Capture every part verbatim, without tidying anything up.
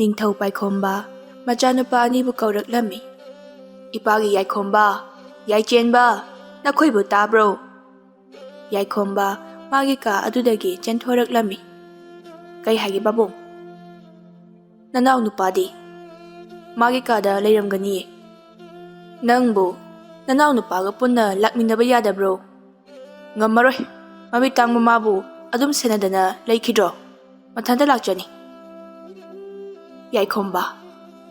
ꯅꯤꯡꯊꯧ ꯄꯥꯏꯈꯣꯝꯕ ꯃꯆꯥꯅꯨꯄꯥ ꯑꯅꯤꯕꯨ ꯀꯧꯔꯛꯂꯝꯃꯤ꯫ "ꯏꯄꯥꯒꯤ ꯌꯥꯏꯈꯣꯝꯕ, ꯌꯥꯏꯆꯦꯟꯕ, ꯅꯈꯣꯏꯕꯨ ꯇꯥꯕ꯭ꯔꯣ?" ꯌꯥꯏꯈꯣꯝꯕ ꯃꯥꯒꯤ ꯀꯥ ꯑꯗꯨꯗꯒꯤ ꯆꯦꯟꯊꯣꯔꯛꯂꯝꯃꯤ꯫ "ꯀꯩ ꯍꯥꯏꯒꯦ ꯄꯥꯕꯨꯡ?" "ꯅꯅꯥꯎ ꯅꯨꯄꯥꯗꯤ?" "ꯃꯥꯒꯤ ꯀꯥꯗ ꯂꯩꯔꯝꯒꯅꯤꯌꯦ꯫ ꯅꯪꯕꯨ ꯅꯅꯥꯎ ꯅꯨꯄꯥꯒ ꯄꯨꯟꯅ ꯂꯥꯛꯃꯤꯟꯅꯕ ꯌꯥꯗꯕ꯭ꯔꯣ?" "ꯉꯝꯃꯔꯣꯏ꯫ ꯃꯃꯤꯠ ꯇꯥꯡꯕ ꯃꯥꯕꯨ ꯑꯗꯨꯝ ꯁꯦꯟꯅꯗꯅ ꯂꯩꯈꯤꯗ꯭ꯔꯣ? ꯃꯊꯟꯇ ꯂꯥꯛꯆꯅꯤ꯫" "ꯌꯥꯏꯈꯣꯝꯕ,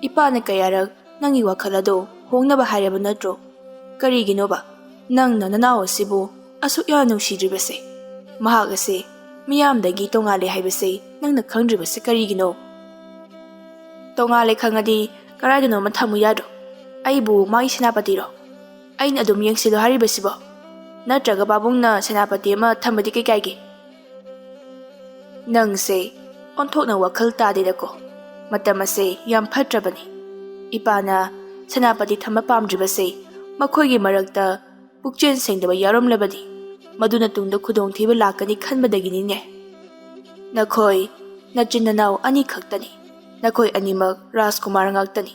ꯏꯄꯥꯅ ꯀꯌꯥꯔꯛ ꯅꯪꯒꯤ ꯋꯥꯈꯜ ꯑꯗꯣ ꯍꯣꯡꯅꯕ ꯍꯥꯏꯔꯕ ꯅꯠꯇ꯭ꯔꯣ? ꯀꯔꯤꯒꯤꯅꯣꯕ ꯅꯪꯅ ꯅꯅꯥꯎ ꯑꯁꯤꯕꯨ ꯑꯁꯨꯛ ꯌꯥꯝꯅ ꯅꯨꯡꯁꯤꯗ꯭ꯔꯤꯕꯁꯦ? ꯃꯍꯥꯛ ꯑꯁꯦ ꯃꯤꯌꯥꯝꯗꯒꯤ ꯇꯣꯉꯥꯜꯂꯦ ꯍꯥꯏꯕꯁꯦ ꯅꯪꯅ ꯈꯪꯗ꯭ꯔꯤꯕꯁꯦ ꯀꯔꯤꯒꯤꯅꯣ?" "ꯇꯣꯉꯥꯜꯂꯦ ꯈꯪꯉꯗꯤ ꯀꯗꯥꯏꯗꯅꯣꯃ ꯊꯝꯃꯨ ꯌꯥꯗ꯭ꯔꯣ? ꯑꯩꯕꯨ ꯃꯥꯒꯤ ꯁꯦꯅꯥꯄꯇꯤꯔꯣ? ꯑꯩꯅ ꯑꯗꯨꯝ ꯌꯦꯡꯁꯤꯜꯂꯣ ꯍꯥꯏꯔꯤꯕꯁꯤꯕꯣ? ꯅꯠꯇ꯭ꯔꯒ ꯄꯥꯕꯨꯡꯅ ꯁꯦꯅꯥꯄꯇꯤ ꯑꯃ ꯊꯝꯕꯗꯤ ꯀꯩ ꯀꯥꯏꯒꯦ?" "ꯅꯪꯁꯦ ꯑꯣꯟꯊꯣꯛꯅ ꯋꯥꯈꯜ ꯇꯥꯗꯦꯗꯀꯣ꯫ ꯃꯇꯝ ꯑꯁꯦ ꯌꯥꯝ ꯐꯠꯇ꯭ꯔꯕꯅꯤ꯫ ꯏꯄꯥꯅ ꯁꯦꯅꯥꯄꯇꯤ ꯊꯝꯕ ꯄꯥꯝꯗ꯭ꯔꯤꯕꯁꯦ ꯃꯈꯣꯏꯒꯤ ꯃꯔꯛꯇ ꯄꯨꯛꯆꯦꯜ ꯁꯦꯡꯗꯕ ꯌꯥꯎꯔꯝꯂꯕꯗꯤ ꯃꯗꯨꯅ ꯇꯨꯡꯗ ꯈꯨꯗꯣꯡꯊꯤꯕ ꯂꯥꯛꯀꯅꯤ ꯈꯟꯕꯗꯒꯤꯅꯤꯅꯦ꯫ ꯅꯈꯣꯏ ꯅꯆꯤꯟ ꯅꯅꯥꯎ ꯑꯅꯤ ꯈꯛꯇꯅꯤ꯫ ꯅꯈꯣꯏ ꯑꯅꯤꯃꯛ ꯔꯥꯖꯀꯨꯃꯥꯔ ꯉꯥꯛꯇꯅꯤ꯫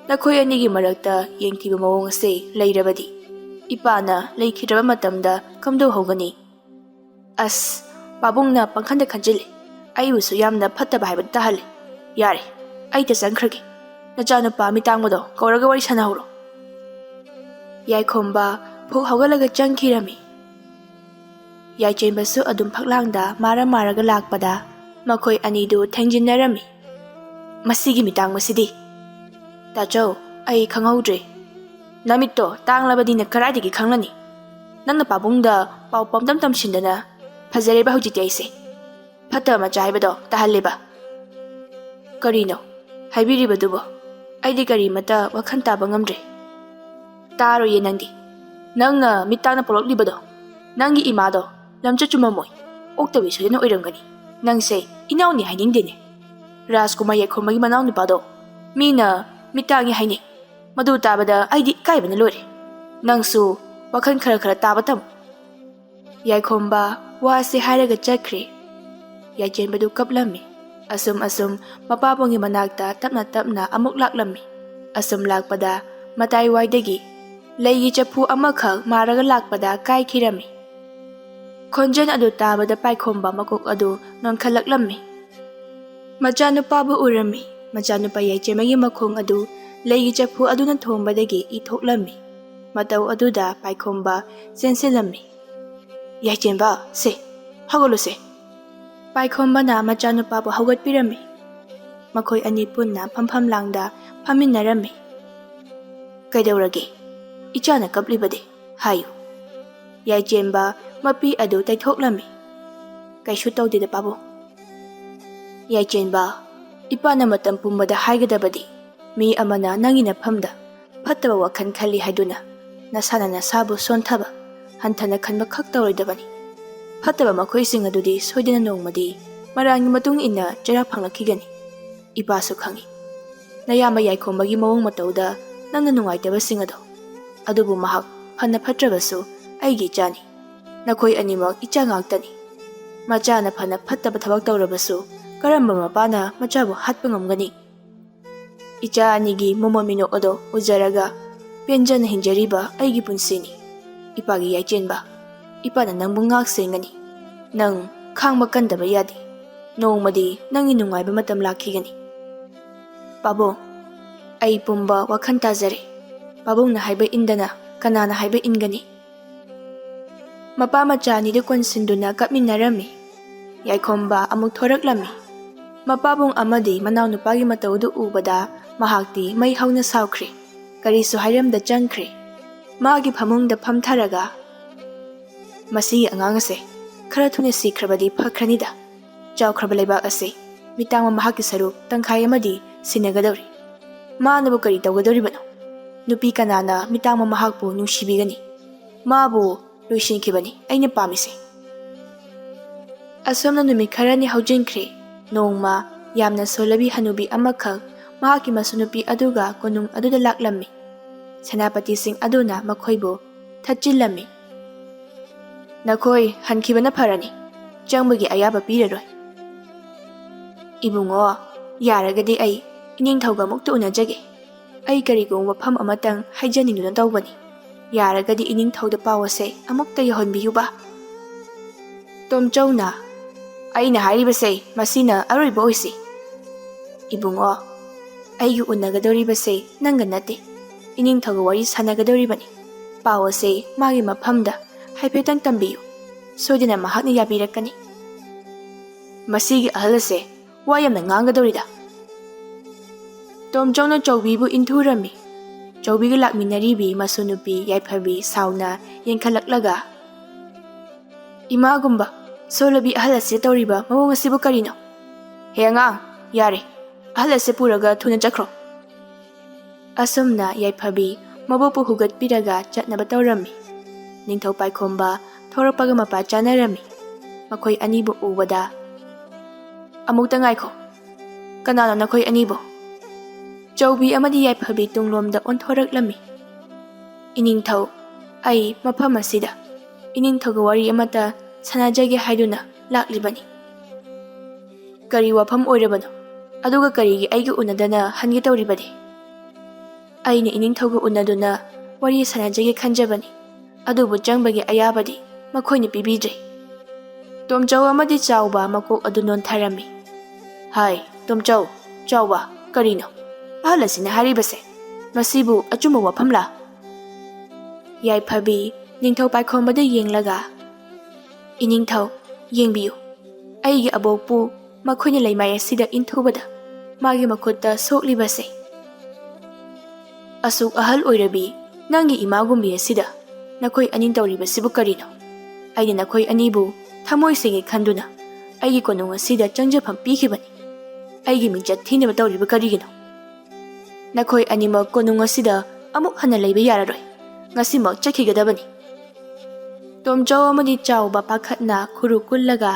ꯅꯈꯣꯏ ꯑꯅꯤꯒꯤ ꯃꯔꯛꯇ ꯌꯦꯡꯊꯤꯕ ꯃꯑꯣꯡ ꯑꯁꯦ ꯂꯩꯔꯕꯗꯤ ꯏꯄꯥꯅ ꯂꯩꯈꯤꯗ꯭ꯔꯕ ꯃꯇꯝꯗ ꯀꯝꯗꯧꯍꯧꯒꯅꯤ?" "ꯑꯁ, ꯄꯥꯕꯨꯡꯅ ꯄꯪꯈꯟꯗ ꯈꯟꯖꯤꯜꯂꯤ꯫ ꯑꯩꯕꯨꯁꯨ ꯌꯥꯝꯅ ꯐꯠꯇꯕ ꯍꯥꯏꯕꯗꯨ ꯇꯥꯍꯜꯂꯤ꯫ ꯌꯥꯔꯦ, ꯑꯩ ꯇ ꯆꯪꯈ꯭ꯔꯒꯦ꯫ ꯅꯆꯥꯅꯨꯄꯥ ꯃꯤꯇꯥꯡꯕꯗꯣ ꯀꯧꯔꯒ ꯋꯥꯔꯤ ꯁꯥꯟꯅꯍꯧꯔꯣ꯫" ꯌꯥꯏꯈꯣꯝꯕ ꯐꯨꯛ ꯍꯧꯒꯠꯂꯒ ꯆꯪꯈꯤꯔꯝꯃꯤ꯫ ꯌꯥꯏꯆꯦꯟꯕꯁꯨ ꯑꯗꯨꯝ ꯐꯛꯂꯥꯡꯗ ꯃꯥꯔ ꯃꯥꯔꯒ ꯂꯥꯛꯄꯗ ꯃꯈꯣꯏ ꯑꯅꯤꯗꯨ ꯊꯦꯡꯖꯤꯟꯅꯔꯝꯃꯤ꯫ "ꯃꯁꯤꯒꯤ ꯃꯤꯇꯥꯡꯕꯁꯤꯗꯤ꯫ ꯇꯥꯆꯧ, ꯑꯩ ꯈꯪꯍꯧꯗ꯭ꯔꯦ꯫ ꯅꯃꯤꯠꯇꯣ ꯇꯥꯡꯂꯕꯗꯤꯅ ꯀꯗꯥꯏꯗꯒꯤ ꯈꯪꯂꯅꯤ? ꯅꯪꯅ ꯄꯥꯕꯨꯡꯗ ꯄꯥꯎ ꯄꯪꯇꯝ ꯇꯝꯁꯤꯟꯗꯅ ꯐꯖꯔꯦꯕ ꯍꯧꯖꯤꯛꯇꯤ ꯑꯩꯁꯦ꯫ ꯐꯠꯇꯕ ꯃꯆꯥ ꯍꯥꯏꯕꯗꯣ ꯇꯥꯍꯜꯂꯦꯕ꯫" "ꯀꯔꯤꯅꯣ ꯍꯥꯏꯕꯤꯔꯤꯕꯗꯨꯕꯣ? ꯑꯩꯗꯤ ꯀꯔꯤꯃꯠꯇ ꯋꯥꯈꯜ ꯇꯥꯕ ꯉꯝꯗ꯭ꯔꯦ꯫" "ꯇꯥꯔꯣꯏꯌꯦ ꯅꯪꯗꯤ꯫ ꯅꯪꯅ ꯃꯤꯠ ꯇꯥꯡꯅ ꯄꯣꯛꯂꯛꯂꯤꯕꯗꯣ ꯅꯪꯒꯤ ꯏꯃꯥꯗꯣ ꯂꯝꯆꯠ ꯆꯨꯝꯃꯝꯃꯣꯏ꯫ ꯑꯣꯛꯇꯕꯤ ꯁꯣꯏꯗꯅ ꯑꯣꯏꯔꯝꯒꯅꯤ꯫ ꯅꯪꯁꯦ ꯏꯅꯥꯎꯅꯤ ꯍꯥꯏꯅꯤꯡꯗꯦꯅꯦ꯫ ꯔꯥꯖꯀꯨꯃꯥꯔ ꯌꯥꯏꯈꯣꯝꯕꯒꯤ ꯃꯅꯥꯎꯅꯨꯄꯥꯗꯣ ꯃꯤꯅ ꯃꯤꯠ ꯇꯥꯡꯉꯤ ꯍꯥꯏꯅꯩ꯫ ꯃꯗꯨ ꯇꯥꯕꯗ ꯑꯩꯗꯤ ꯏꯀꯥꯏꯕꯅ ꯂꯣꯏꯔꯦ꯫ ꯅꯪꯁꯨ ꯋꯥꯈꯜ ꯈꯔ ꯈꯔ ꯇꯥꯕ ꯇꯝꯃꯨ꯫" ꯌꯥꯏꯈꯣꯝꯕ ꯋꯥꯁꯦ ꯍꯥꯏꯔꯒ ꯆꯠꯈ꯭ꯔꯦ꯫ ꯌꯥꯏꯆꯦꯟꯕꯗꯨ ꯀꯞꯂꯝꯃꯤ꯫ ꯑꯁꯨꯝ ꯑꯁꯨꯝ ꯃꯄꯥꯕꯨꯡꯒꯤ ꯃꯅꯥꯛꯇ ꯇꯞꯅ ꯇꯞꯅ ꯑꯃꯨꯛ ꯂꯥꯛꯂꯝꯃꯤ꯫ ꯑꯁꯨꯝ ꯂꯥꯛꯄꯗ ꯃꯇꯥꯏꯋꯥꯏꯗꯒꯤ ꯂꯩꯒꯤ ꯆꯐꯨ ꯑꯃꯈꯛ ꯃꯥꯔꯒ ꯂꯥꯛꯄꯗ ꯀꯥꯏꯈꯤꯔꯝꯃꯤ꯫ ꯈꯣꯟꯖꯦꯜ ꯑꯗꯨ ꯇꯥꯕꯗ ꯄꯥꯏꯈꯣꯝꯕ ꯃꯀꯣꯛ ꯑꯗꯨ ꯅꯣꯟꯈꯠꯂꯛꯂꯝꯃꯤ꯫ ꯃꯆꯥꯅꯨꯄꯥꯕꯨ ꯎꯔꯝꯃꯤ꯫ ꯃꯆꯥꯅꯨꯄꯥ ꯌꯥꯏꯆꯦꯝꯕꯒꯤ ꯃꯈꯣꯡ ꯑꯗꯨ ꯂꯩꯒꯤ ꯆꯐꯨ ꯑꯗꯨꯅ ꯊꯣꯝꯕꯗꯒꯤ ꯏ ꯊꯣꯛꯂꯝꯃꯤ꯫ ꯃꯇꯧ ꯑꯗꯨꯗ ꯄꯥꯏꯈꯣꯝꯕ ꯆꯦꯟꯁꯤꯜꯂꯝꯃꯤ꯫ "ꯌꯥꯏꯆꯦꯝꯕ, ꯁꯦ, ꯍꯧꯒꯠꯂꯨꯁꯦ!" ꯄꯥꯏꯈꯣꯝꯕꯅ ꯃꯆꯥꯅꯨꯄꯥꯕꯨ ꯍꯧꯒꯠꯄꯤꯔꯝꯃꯤ꯫ ꯃꯈꯣꯏ ꯑꯅꯤ ꯄꯨꯟꯅ ꯐꯝꯐꯝ ꯂꯥꯡꯗ ꯐꯝꯃꯤꯟꯅꯔꯝꯃꯤ꯫ "ꯀꯩꯗꯧꯔꯒꯦ? ꯏꯆꯥꯅ ꯀꯞꯂꯤꯕꯗꯤ ꯍꯥꯏꯌꯨ꯫" ꯌꯥꯏꯆꯦꯝꯕ ꯃꯄꯤ ꯑꯗꯨ ꯇꯩꯊꯣꯛꯂꯝꯃꯤ꯫ "ꯀꯩꯁꯨ ꯇꯧꯗꯦꯗ, ꯄꯥꯕꯨꯡ꯫" "ꯌꯥꯏꯆꯦꯟꯕ, ꯏꯄꯥꯅ ꯃꯇꯝ ꯄꯨꯝꯕꯗ ꯍꯥꯏꯒꯗꯕꯗꯤ, ꯃꯤ ꯑꯃꯅ ꯅꯪꯒꯤ ꯅꯐꯝꯗ ꯐꯠꯇꯕ ꯋꯥꯈꯜ ꯈꯜꯂꯤ ꯍꯥꯏꯗꯨꯅ ꯅꯁꯥꯅ ꯅꯁꯥꯕꯨ ꯁꯣꯟꯊꯕ, ꯍꯟꯊꯅ ꯈꯟꯕ ꯈꯛ ꯇꯧꯔꯣꯏꯗꯕꯅꯤ꯫ ꯐꯠꯇꯕ ꯃꯈꯣꯏꯁꯤꯡ ꯑꯗꯨꯗꯤ ꯁꯣꯏꯗꯅ ꯅꯣꯡꯃꯗꯤ ꯃꯔꯥꯡꯒꯤ ꯃꯇꯨꯡ ꯏꯟꯅ ꯆꯩꯔꯥꯛ ꯐꯪꯂꯛꯈꯤꯒꯅꯤ꯫ ꯏꯄꯥꯁꯨ ꯈꯪꯏ꯫ ꯅꯌꯥꯝꯕ ꯌꯥꯏꯈꯣꯝꯕꯒꯤ ꯃꯑꯣꯡ ꯃꯇꯧꯗ ꯅꯪꯅ ꯅꯨꯡꯉꯥꯏꯇꯕꯁꯤꯡ ꯑꯗꯣ꯫ ꯑꯗꯨꯕꯨ ꯃꯍꯥꯛ ꯐꯅ ꯐꯠꯇ꯭ꯔꯕꯁꯨ ꯑꯩꯒꯤ ꯏꯆꯥꯅꯤ꯫ ꯅꯈꯣꯏ ꯑꯅꯤꯃꯛ ꯏꯆꯥ ꯉꯥꯛꯇꯅꯤ꯫ ꯃꯆꯥꯅ ꯐꯅ ꯐꯠꯇꯕ ꯊꯕꯛ ꯇꯧꯔꯕꯁꯨ ꯀꯔꯝꯕ ꯃꯄꯥꯅ ꯃꯆꯥꯕꯨ ꯍꯥꯠꯄ ꯉꯝꯒꯅꯤ? ꯏꯆꯥ ꯑꯅꯤꯒꯤ ꯃꯣꯃꯣꯟ ꯃꯤꯅꯣꯛ ꯑꯗꯣ ꯎꯖꯔꯒ ꯄꯦꯟꯖꯅ ꯍꯤꯡꯖꯔꯤꯕ ꯑꯩꯒꯤ ꯄꯨꯟꯁꯤꯅꯤ꯫ ꯏꯄꯥꯒꯤ ꯌꯥꯏꯆꯦꯟꯕ, ꯏꯄꯥꯅ ꯅꯪꯕꯨ ꯉꯥꯛ ꯁꯦꯟꯒꯅꯤ꯫ ꯅꯪ ꯈꯥꯡꯕ ꯀꯟꯗꯕ ꯌꯥꯗꯦ꯫ ꯅꯣꯡꯃꯗꯤ ꯅꯪꯒꯤ ꯅꯨꯡꯉꯥꯏꯕ ꯃꯇꯝ ꯂꯥꯛꯈꯤꯒꯅꯤ꯫" "ꯄꯥꯕꯨꯡ, ꯑꯩ ꯄꯨꯝꯕ ꯋꯥꯈꯜ ꯇꯥꯖꯔꯦ꯫ ꯄꯥꯕꯨꯡꯅ ꯍꯥꯏꯕ ꯏꯟꯗꯅ ꯀꯅꯥꯅ ꯍꯥꯏꯕ ꯏꯟꯒꯅꯤ?" ꯃꯄꯥ ꯃꯆꯥ ꯑꯅꯤꯗꯨ ꯀꯣꯟꯁꯤꯟꯗꯨꯅ ꯀꯞꯃꯤꯟꯅꯔꯝꯃꯤ꯫ ꯌꯥꯏꯈꯣꯝꯕ ꯑꯃꯨꯛ ꯊꯣꯔꯛꯂꯝꯃꯤ꯫ ꯃꯄꯥꯕꯨꯡ ꯑꯃꯗꯤ ꯃꯅꯥꯎꯅꯨꯄꯥꯒꯤ ꯃꯇꯧꯗꯨ ꯎꯕꯗ ꯃꯍꯥꯛꯇꯤ ꯃꯩ ꯍꯧꯅ ꯁꯥꯎꯈ꯭ꯔꯦ꯫ ꯀꯔꯤꯁꯨ ꯍꯥꯏꯔꯝꯗ ꯆꯪꯈ꯭ꯔꯦ꯫ ꯃꯥꯒꯤ ꯐꯃꯨꯡꯗ ꯐꯝꯊꯔꯒ, "ꯃꯁꯤꯒꯤ ꯑꯉꯥꯡ ꯑꯁꯦ ꯈꯔ ꯊꯨꯅ ꯁꯤꯈ꯭ꯔꯕꯗꯤ ꯐꯈ꯭ꯔꯅꯤꯗ꯫ ꯆꯥꯎꯈ꯭ꯔꯕ ꯂꯩꯕꯥꯛ ꯑꯁꯤ ꯃꯤꯇꯥꯡꯕ ꯃꯍꯥꯛꯀꯤ ꯁꯔꯨꯛ ꯇꯪꯈꯥꯏ ꯑꯃꯗꯤ ꯁꯤꯟꯅꯒꯗꯧꯔꯤ꯫ ꯃꯥꯅꯕꯨ ꯀꯔꯤ ꯇꯧꯒꯗꯧꯔꯤꯕꯅꯣ? ꯅꯨꯄꯤ ꯀꯅꯥꯅ ꯃꯤꯇꯥꯡꯕ ꯃꯍꯥꯛꯄꯨ ꯅꯨꯡꯁꯤꯕꯤꯒꯅꯤ? ꯃꯥꯕꯨ ꯂꯣꯏꯁꯤꯟꯈꯤꯕꯅꯤ ꯑꯩꯅ ꯄꯥꯝꯃꯤꯁꯦ꯫" ꯑꯁꯨꯝꯅ ꯅꯨꯃꯤꯠ ꯈꯔꯅꯤ ꯍꯧꯖꯤꯟꯈ꯭ꯔꯦ꯫ ꯅꯣꯡꯃ ꯌꯥꯝꯅ ꯁꯣꯜꯂꯕꯤ ꯍꯅꯨꯕꯤ ꯑꯃꯈꯛ ꯃꯍꯥꯛꯀꯤ ꯃꯁꯨꯅꯨꯄꯤ ꯑꯗꯨꯒ ꯀꯣꯅꯨꯡ ꯑꯗꯨꯗ ꯂꯥꯛꯂꯝꯃꯤ꯫ ꯁꯦꯅꯥꯄꯇꯤꯁꯤꯡ ꯑꯗꯨꯅ ꯃꯈꯣꯏꯕꯨ ꯊꯠꯆꯤꯜꯂꯝꯃꯤ꯫ "ꯅꯈꯣꯏ ꯍꯟꯈꯤꯕꯅ ꯐꯔꯅꯤ꯫ ꯆꯪꯕꯒꯤ ꯑꯌꯥꯕ ꯄꯤꯔꯔꯣꯏ꯫" "ꯏꯕꯨꯡꯉꯣ, ꯌꯥꯔꯒꯗꯤ ꯑꯩ ꯏꯅꯤꯡꯊꯧꯒ ꯑꯃꯨꯛꯇ ꯎꯅꯖꯒꯦ꯫ ꯑꯩ ꯀꯔꯤꯒꯨꯝꯕ ꯋꯥꯐꯝ ꯑꯃꯇꯪ ꯍꯥꯏꯖꯅꯤꯡꯗꯨꯅ ꯇꯧꯕꯅꯤ꯫ ꯌꯥꯔꯒꯗꯤ ꯏꯅꯤꯡꯊꯧꯗ ꯄꯥꯎ ꯑꯁꯦ ꯑꯃꯨꯛꯇ ꯌꯧꯍꯟꯕꯤꯌꯨꯕ꯫" ꯇꯣꯝꯆꯧꯅ, "ꯑꯩꯅ ꯍꯥꯏꯔꯤꯕꯁꯦ ꯃꯁꯤꯅ ꯑꯔꯣꯏꯕ ꯑꯣꯏꯁꯤ꯫ ꯏꯕꯨꯡꯉꯣ, ꯑꯩꯒꯤ ꯎꯅꯒꯗꯧꯔꯤꯕꯁꯦ ꯅꯪꯒ ꯅꯠꯇꯦ, ꯏꯅꯤꯡꯊꯧꯒ ꯋꯥꯔꯤ ꯁꯥꯟꯅꯒꯗꯧꯔꯤꯕꯅꯤ꯫ ꯄꯥꯎ ꯑꯁꯦ ꯃꯥꯒꯤ ꯃꯐꯝꯗ ꯍꯥꯏꯐꯦꯠꯇꯪ ꯇꯝꯕꯤꯌꯨ, ꯁꯣꯏꯗꯅ ꯃꯍꯥꯛꯅ ꯌꯥꯕꯤꯔꯛꯀꯅꯤ꯫" ꯃꯁꯤꯒꯤ ꯑꯍꯜ ꯑꯁꯦ ꯋꯥ ꯌꯥꯝꯅ ꯉꯥꯡꯒꯗꯧꯔꯤꯗ꯫ ꯇꯣꯝꯆꯧꯅ ꯆꯧꯕꯤꯕꯨ ꯏꯟꯊꯨꯔꯝꯃꯤ꯫ ꯆꯧꯕꯤꯒ ꯂꯥꯛꯃꯤꯟꯅꯔꯤꯕꯤ ꯃꯁꯨ ꯅꯨꯄꯤ ꯌꯥꯏꯐꯕꯤ ꯁꯥꯎꯅ ꯌꯦꯡꯈꯠꯂꯛꯂꯒ, "ꯏꯃꯥꯒꯨꯝꯕ ꯁꯣꯜꯂꯕꯤ ꯑꯍꯜ ꯑꯁꯤꯗ ꯇꯧꯔꯤꯕ ꯃꯑꯣꯡ ꯑꯁꯤꯕꯨ ꯀꯔꯤꯅꯣ? ꯍꯦ ꯑꯉꯥꯡ, ꯌꯥꯔꯦ, ꯑꯍꯜ ꯑꯁꯤ ꯄꯨꯔꯒ ꯊꯨꯅ ꯆꯠꯈ꯭ꯔꯣ꯫" ꯑꯁꯨꯝꯅ ꯌꯥꯏꯐꯕꯤ ꯃꯕꯨꯛꯄꯨ ꯍꯨꯒꯠꯄꯤꯔꯒ ꯆꯠꯅꯕ ꯇꯧꯔꯝꯃꯤ꯫ ꯅꯤꯡꯊꯧ ꯄꯥꯏꯈꯣꯝꯕ ꯊꯣꯔꯛꯄꯒ ꯃꯄꯥ ꯆꯥꯅꯔꯝꯃꯤ꯫ ꯃꯈꯣꯏ ꯑꯅꯤꯕꯨ ꯎꯕꯗ, "ꯑꯃꯨꯛꯇ ꯉꯥꯏꯈꯣ, ꯀꯅꯥꯅꯣ ꯅꯈꯣꯏ ꯑꯅꯤꯕꯨ?" ꯆꯧꯕꯤ ꯑꯃꯗꯤ ꯌꯥꯏꯐꯕꯤ ꯇꯨꯡꯂꯣꯝꯗ ꯑꯣꯟꯊꯣꯔꯛꯂꯝꯃꯤ꯫ "ꯏꯅꯤꯡꯊꯧ, ꯑꯩ ꯃꯐꯝ ꯑꯁꯤꯗ ꯏꯅꯤꯡꯊꯧꯒ ꯋꯥꯔꯤ ꯑꯃꯠꯇ ꯁꯥꯟꯅꯖꯒꯦ ꯍꯥꯏꯗꯨꯅ ꯂꯥꯛꯂꯤꯕꯅꯤ꯫" "ꯀꯔꯤ ꯋꯥꯐꯝ ꯑꯣꯏꯔꯕꯅꯣ? ꯑꯗꯨꯒ ꯀꯔꯤꯒꯤ ꯑꯩꯒ ꯎꯅꯗꯅ ꯍꯟꯒꯦ ꯇꯧꯔꯤꯕꯗꯤ?" "ꯑꯩꯅ ꯏꯅꯤꯡꯊꯧꯒ ꯎꯅꯗꯨꯅ ꯋꯥꯔꯤ ꯁꯥꯟꯅꯖꯒꯦ ꯈꯟꯖꯕꯅꯤ, ꯑꯗꯨꯕꯨ ꯆꯪꯕꯒꯤ ꯑꯌꯥꯕꯗꯤ ꯃꯈꯣꯏꯅ ꯄꯤꯕꯤꯗ꯭ꯔꯦ꯫" ꯇꯣꯝꯆꯧ ꯑꯃꯗꯤ ꯆꯥꯎꯕ ꯃꯀꯣꯛ ꯑꯗꯨ ꯅꯣꯟꯊꯔꯝꯃꯤ꯫ "ꯍꯥꯏ, ꯇꯣꯝꯆꯧ, ꯆꯥꯎꯕ, ꯀꯔꯤꯅꯣ ꯑꯍꯜ ꯑꯁꯤꯅ ꯍꯥꯏꯔꯤꯕꯁꯦ? ꯃꯁꯤꯕꯨ ꯑꯆꯨꯝꯕ ꯋꯥꯐꯝꯂꯥ?" ꯌꯥꯏꯐꯕꯤ ꯅꯤꯡꯊꯧ ꯄꯥꯏꯈꯣꯝꯕꯗ ꯌꯦꯡꯂꯒ, "ꯏꯅꯤꯡꯊꯧ, ꯌꯦꯡꯕꯤꯌꯨ, ꯑꯩꯒꯤ ꯑꯕꯣꯛꯄꯨ ꯃꯈꯣꯏꯅ ꯂꯩꯃꯥꯏ ꯑꯁꯤꯗ ꯏꯟꯊꯨꯕꯗ ꯃꯥꯒꯤ ꯃꯈꯨꯠꯇ ꯁꯣꯛꯂꯤꯕꯁꯦ꯫ ꯑꯁꯨꯛ ꯑꯍꯜ ꯑꯣꯏꯔꯕꯤ ꯅꯪꯒꯤ ꯏꯃꯥꯒꯨꯝꯕꯤ ꯑꯁꯤꯗ ꯅꯈꯣꯏ ꯑꯅꯤ ꯇꯧꯔꯤꯕꯁꯤꯕꯨ ꯀꯔꯤꯅꯣ? ꯑꯩꯅ ꯅꯈꯣꯏ ꯑꯅꯤꯕꯨ ꯊꯃꯣꯏ ꯁꯦꯡꯉꯦ ꯈꯟꯗꯨꯅ ꯑꯩꯒꯤ ꯀꯣꯅꯨꯡ ꯑꯁꯤꯗ ꯆꯪꯖꯐꯝ ꯄꯤꯈꯤꯕꯅꯤ꯫ ꯑꯩꯒꯤ ꯃꯤꯡꯆꯠ ꯊꯤꯅꯕ ꯇꯧꯔꯤꯕ ꯀꯔꯤꯒꯤꯅꯣ? ꯅꯈꯣꯏ ꯑꯅꯤꯃꯛ ꯀꯣꯅꯨꯡ ꯑꯁꯤꯗ ꯑꯃꯨꯛ ꯍꯟꯅ ꯂꯩꯕ ꯌꯥꯔꯔꯣꯏ꯫ ꯉꯁꯤꯃꯛ ꯆꯠꯈꯤꯒꯗꯕꯅꯤ꯫" ꯇꯣꯝꯆꯧ ꯑꯃꯗꯤ ꯆꯥꯎꯕ ꯄꯥꯈꯠꯅ ꯈꯨꯔꯨ ꯀꯨꯜꯂꯒ,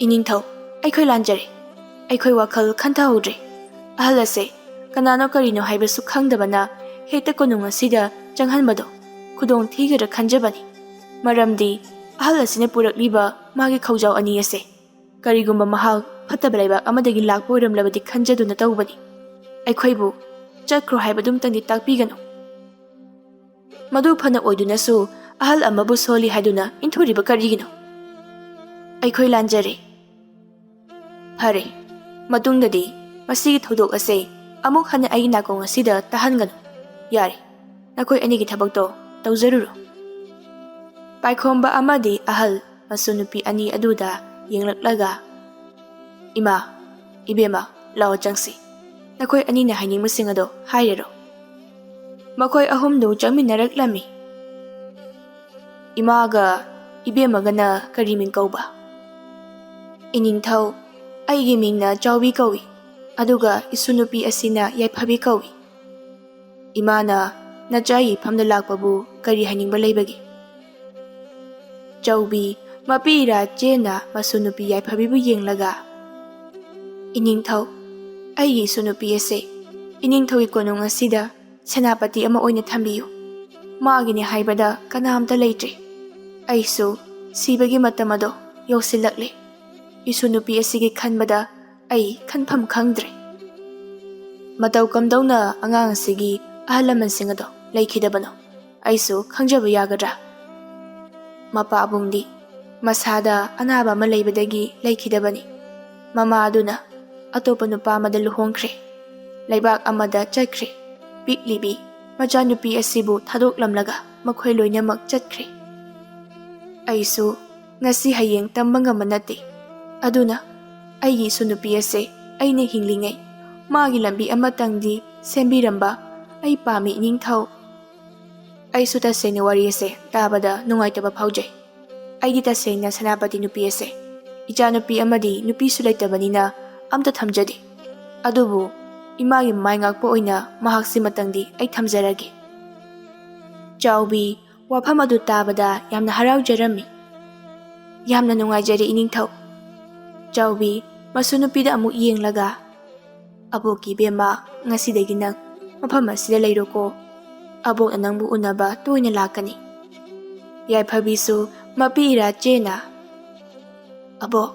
"ꯏꯅꯤꯡꯊꯧ, ꯑꯩꯈꯣꯏ ꯂꯥꯟꯖꯔꯦ꯫ ꯑꯩꯈꯣꯏ ꯋꯥꯈꯜ ꯈꯟꯊꯍꯧꯗ꯭ꯔꯦ꯫ ꯑꯍꯜ ꯑꯁꯦ ꯀꯅꯥꯅꯣ ꯀꯔꯤꯅꯣ ꯍꯥꯏꯕꯁꯨ ꯈꯪꯗꯕꯅ ꯍꯦꯛꯇ ꯀꯣꯅꯨꯡ ꯑꯁꯤꯗ ꯆꯪꯍꯟꯕꯗꯣ ꯈꯨꯗꯣꯡ ꯊꯤꯒꯗ꯭ꯔꯥ ꯈꯟꯖꯕꯅꯤ꯫ ꯃꯔꯝꯗꯤ ꯑꯍꯜ ꯑꯁꯤꯅ ꯄꯨꯔꯛꯂꯤꯕ ꯃꯥꯒꯤ ꯈꯧꯖꯥꯎ ꯑꯅꯤ ꯑꯁꯦ ꯀꯔꯤꯒꯨꯝꯕ ꯃꯍꯥꯛ ꯐꯠꯇꯕ ꯂꯩꯕꯥꯛ ꯑꯃꯗꯒꯤ ꯂꯥꯛꯄ ꯑꯣꯏꯔꯝꯂꯕꯗꯤ ꯈꯟꯖꯗꯨꯅ ꯇꯧꯕꯅꯤ꯫ ꯑꯩꯈꯣꯏꯕꯨ ꯆꯠꯈ꯭ꯔꯣ ꯍꯥꯏꯕꯗꯨꯝꯇꯪꯗꯤ ꯇꯥꯛꯄꯤꯒꯅꯨ꯫ ꯃꯗꯨ ꯐꯅ ꯑꯣꯏꯗꯨꯅꯁꯨ ꯑꯍꯜ ꯑꯃꯕꯨ ꯁꯣꯜꯂꯤ ꯍꯥꯏꯗꯨꯅ ꯏꯟꯊꯨꯔꯤꯕ ꯀꯔꯤꯒꯤꯅꯣ? ꯑꯩꯈꯣꯏ ꯂꯥꯟꯖꯔꯦ꯫ ꯐꯔꯦ, ꯃꯇꯨꯡꯗꯗꯤ ꯃꯁꯤꯒꯤ ꯊꯧꯗꯣꯛ ꯑꯁꯦ ꯑꯃꯨꯛ ꯍꯟꯅ ꯑꯩꯒꯤ ꯅꯥꯀꯣꯡ ꯑꯁꯤꯗ ꯇꯥꯍꯟꯒꯅꯨ꯫ ꯌꯥꯔꯦ, ꯅꯈꯣꯏ ꯑꯅꯤꯒꯤ ꯊꯕꯛꯇꯣ ꯇꯧꯖꯔꯨꯔꯣ꯫ ꯄꯥꯏꯈꯣꯝꯕ ꯑꯃꯗꯤ ꯑꯍꯜ ꯃꯁꯨ ꯅꯨꯄꯤ ꯑꯅꯤ ꯑꯗꯨꯗ ꯌꯦꯡꯂꯛꯂꯒ, "ꯏꯃꯥ, ꯏꯕꯦꯝꯃ, ꯂꯥꯛꯑꯣ ꯆꯪꯁꯤ꯫ ꯅꯈꯣꯏ ꯑꯅꯤꯅ ꯍꯥꯏꯅꯤꯡꯕꯁꯤꯡ ꯑꯗꯣ ꯍꯥꯏꯔꯔꯣ꯫" ꯃꯈꯣꯏ ꯑꯍꯨꯝꯗꯨ ꯆꯪꯃꯤꯟꯅꯔꯛꯂꯝꯃꯤ꯫ "ꯏꯃꯥꯒ ꯏꯕꯦꯝꯃꯒꯅ ꯀꯔꯤ ꯃꯤꯡ ꯀꯧꯕ?" "ꯏꯅꯤꯡꯊꯧ, ꯑꯩꯒꯤ ꯃꯤꯡꯅ ꯆꯥꯎꯕꯤ ꯀꯧꯏ, ꯑꯗꯨꯒ ꯏꯁꯨ ꯅꯨꯄꯤ ꯑꯁꯤꯅ ꯌꯥꯏꯐꯕꯤ ꯀꯧꯏ꯫ ꯏꯃꯥꯅ ꯅꯆꯥꯒꯤ ꯏꯐꯝꯗ ꯂꯥꯛꯄꯕꯨ ꯀꯔꯤ ꯍꯥꯏꯅꯤꯡꯕ ꯂꯩꯕꯒꯦ?" ꯆꯥꯎꯕꯤ ꯃꯄꯤ ꯏꯔꯥ ꯆꯦꯟꯅ ꯃꯁꯨ ꯅꯨꯄꯤ ꯌꯥꯏꯐꯕꯤꯕꯨ ꯌꯦꯡꯂꯒ, "ꯏꯅꯤꯡꯊꯧ, ꯑꯩꯒꯤ ꯏꯁꯨ ꯅꯨꯄꯤ ꯑꯁꯦ ꯏꯅꯤꯡꯊꯧꯒꯤ ꯀꯣꯅꯨꯡ ꯑꯁꯤꯗ ꯁꯦꯅꯥꯄꯇꯤ ꯑꯃ ꯑꯣꯏꯅ ꯊꯝꯕꯤꯌꯨ꯫ ꯃꯥꯒꯤꯅꯤ ꯍꯥꯏꯕꯗ ꯀꯅꯥꯝꯇ ꯂꯩꯇ꯭ꯔꯦ꯫ ꯑꯩꯁꯨ ꯁꯤꯕꯒꯤ ꯃꯇꯝ ꯑꯗꯣ ꯌꯧꯁꯤꯜꯂꯛꯂꯦ꯫ ꯏꯁꯨ ꯅꯨꯄꯤ ꯑꯁꯤꯒꯤ ꯈꯟꯕꯗ ꯑꯩ ꯈꯟꯐꯝ ꯈꯪꯗ꯭ꯔꯦ꯫ ꯃꯇꯧ ꯀꯝꯗꯧꯅ ꯑꯉꯥꯡ ꯑꯁꯤꯒꯤ ꯑꯍꯜ ꯂꯃꯟꯁꯤꯡ ꯑꯗꯣ ꯂꯩꯈꯤꯗꯕꯅꯣ? ꯑꯩꯁꯨ ꯈꯪꯖꯕ ꯌꯥꯒꯗ꯭ꯔꯥ?" ꯃꯄꯥꯕꯨꯡꯗꯤ ꯃꯁꯥꯗ ꯑꯅꯥꯕ ꯑꯃ ꯂꯩꯕꯗꯒꯤ ꯂꯩꯈꯤꯗꯕꯅꯤ꯫ ꯃꯃꯥ ꯑꯗꯨꯅ ꯑꯇꯣꯞꯄ ꯅꯨꯄꯥ ꯑꯃꯗ ꯂꯨꯍꯣꯡꯈ꯭ꯔꯦ꯫ ꯂꯩꯕꯥꯛ ꯑꯃꯗ ꯆꯠꯈ꯭ꯔꯦ꯫ ꯄꯤꯛꯂꯤꯕꯤ ꯃꯆꯥꯅꯨꯄꯤ ꯑꯁꯤꯕꯨ ꯊꯥꯗꯣꯛꯂꯝꯂꯒ ꯃꯈꯣꯏ ꯂꯣꯏꯅꯃꯛ ꯆꯠꯈ꯭ꯔꯦ꯫ ꯑꯩꯁꯨ ꯉꯁꯤ ꯍꯌꯦꯡ ꯇꯝꯕ ꯉꯝꯕ ꯅꯠꯇꯦ꯫ ꯑꯗꯨꯅ ꯑꯩꯒꯤ ꯏꯁꯨ ꯅꯨꯄꯤ ꯑꯁꯦ ꯑꯩꯅ ꯍꯤꯡꯂꯤꯉꯩ ꯃꯥꯒꯤ ꯂꯝꯕꯤ ꯑꯃꯇꯪꯗꯤ ꯁꯦꯝꯕꯤꯔꯝꯕ ꯑꯩ ꯄꯥꯝꯃꯤ, ꯏꯅꯤꯡꯊꯧ꯫ ꯑꯩꯁꯨ ꯇꯁꯦꯡꯅ ꯋꯥꯔꯤ ꯑꯁꯦ ꯇꯥꯕꯗ ꯅꯨꯡꯉꯥꯏꯇꯕ ꯐꯥꯎꯖꯩ꯫ ꯑꯩꯗꯤ ꯇꯁꯦꯡꯅ ꯁꯦꯅꯥꯄꯇꯤ ꯅꯨꯄꯤ ꯑꯁꯦ ꯏꯆꯥꯅꯨꯄꯤ ꯑꯃꯗꯤ ꯅꯨꯄꯤꯁꯨ ꯂꯩꯇꯕꯅꯤꯅ ꯑꯝꯇ ꯊꯝꯖꯗꯦ꯫ ꯑꯗꯨꯕꯨ ꯏꯃꯥꯒꯤ ꯃꯥꯏ ꯉꯥꯛꯄ ꯑꯣꯏꯅ ꯃꯍꯥꯛꯁꯤꯃꯇꯪꯗꯤ ꯑꯩ ꯊꯝꯖꯔꯒꯦ꯫ ꯆꯥꯎꯕꯤ ꯋꯥꯐꯝ ꯑꯗꯨ ꯇꯥꯕꯗ ꯌꯥꯝꯅ ꯍꯔꯥꯎꯖꯔꯝꯃꯤ꯫ "ꯌꯥꯝꯅ ꯅꯨꯡꯉꯥꯏꯖꯔꯦ, ꯏꯅꯤꯡꯊꯧ꯫" ꯆꯥꯎꯕꯤ ꯃꯁꯨ ꯅꯨꯄꯤꯗ ꯑꯃꯨꯛ ꯌꯦꯡꯂꯒ, "ꯑꯕꯣꯛꯀꯤ ꯏꯕꯦꯝꯃ, ꯉꯁꯤꯗꯒꯤ ꯅꯪ ꯃꯐꯝ ꯑꯁꯤꯗ ꯂꯩꯔꯣꯀꯣ꯫ ꯑꯕꯣꯛꯅ ꯅꯪꯕꯨ ꯎꯅꯕ ꯇꯣꯏꯅ ꯂꯥꯛꯀꯅꯤ꯫" ꯌꯥꯏꯐꯕꯤꯁꯨ ꯃꯄꯤ ꯏꯔꯥ ꯆꯦꯟꯅ, "ꯑꯕꯣꯛ,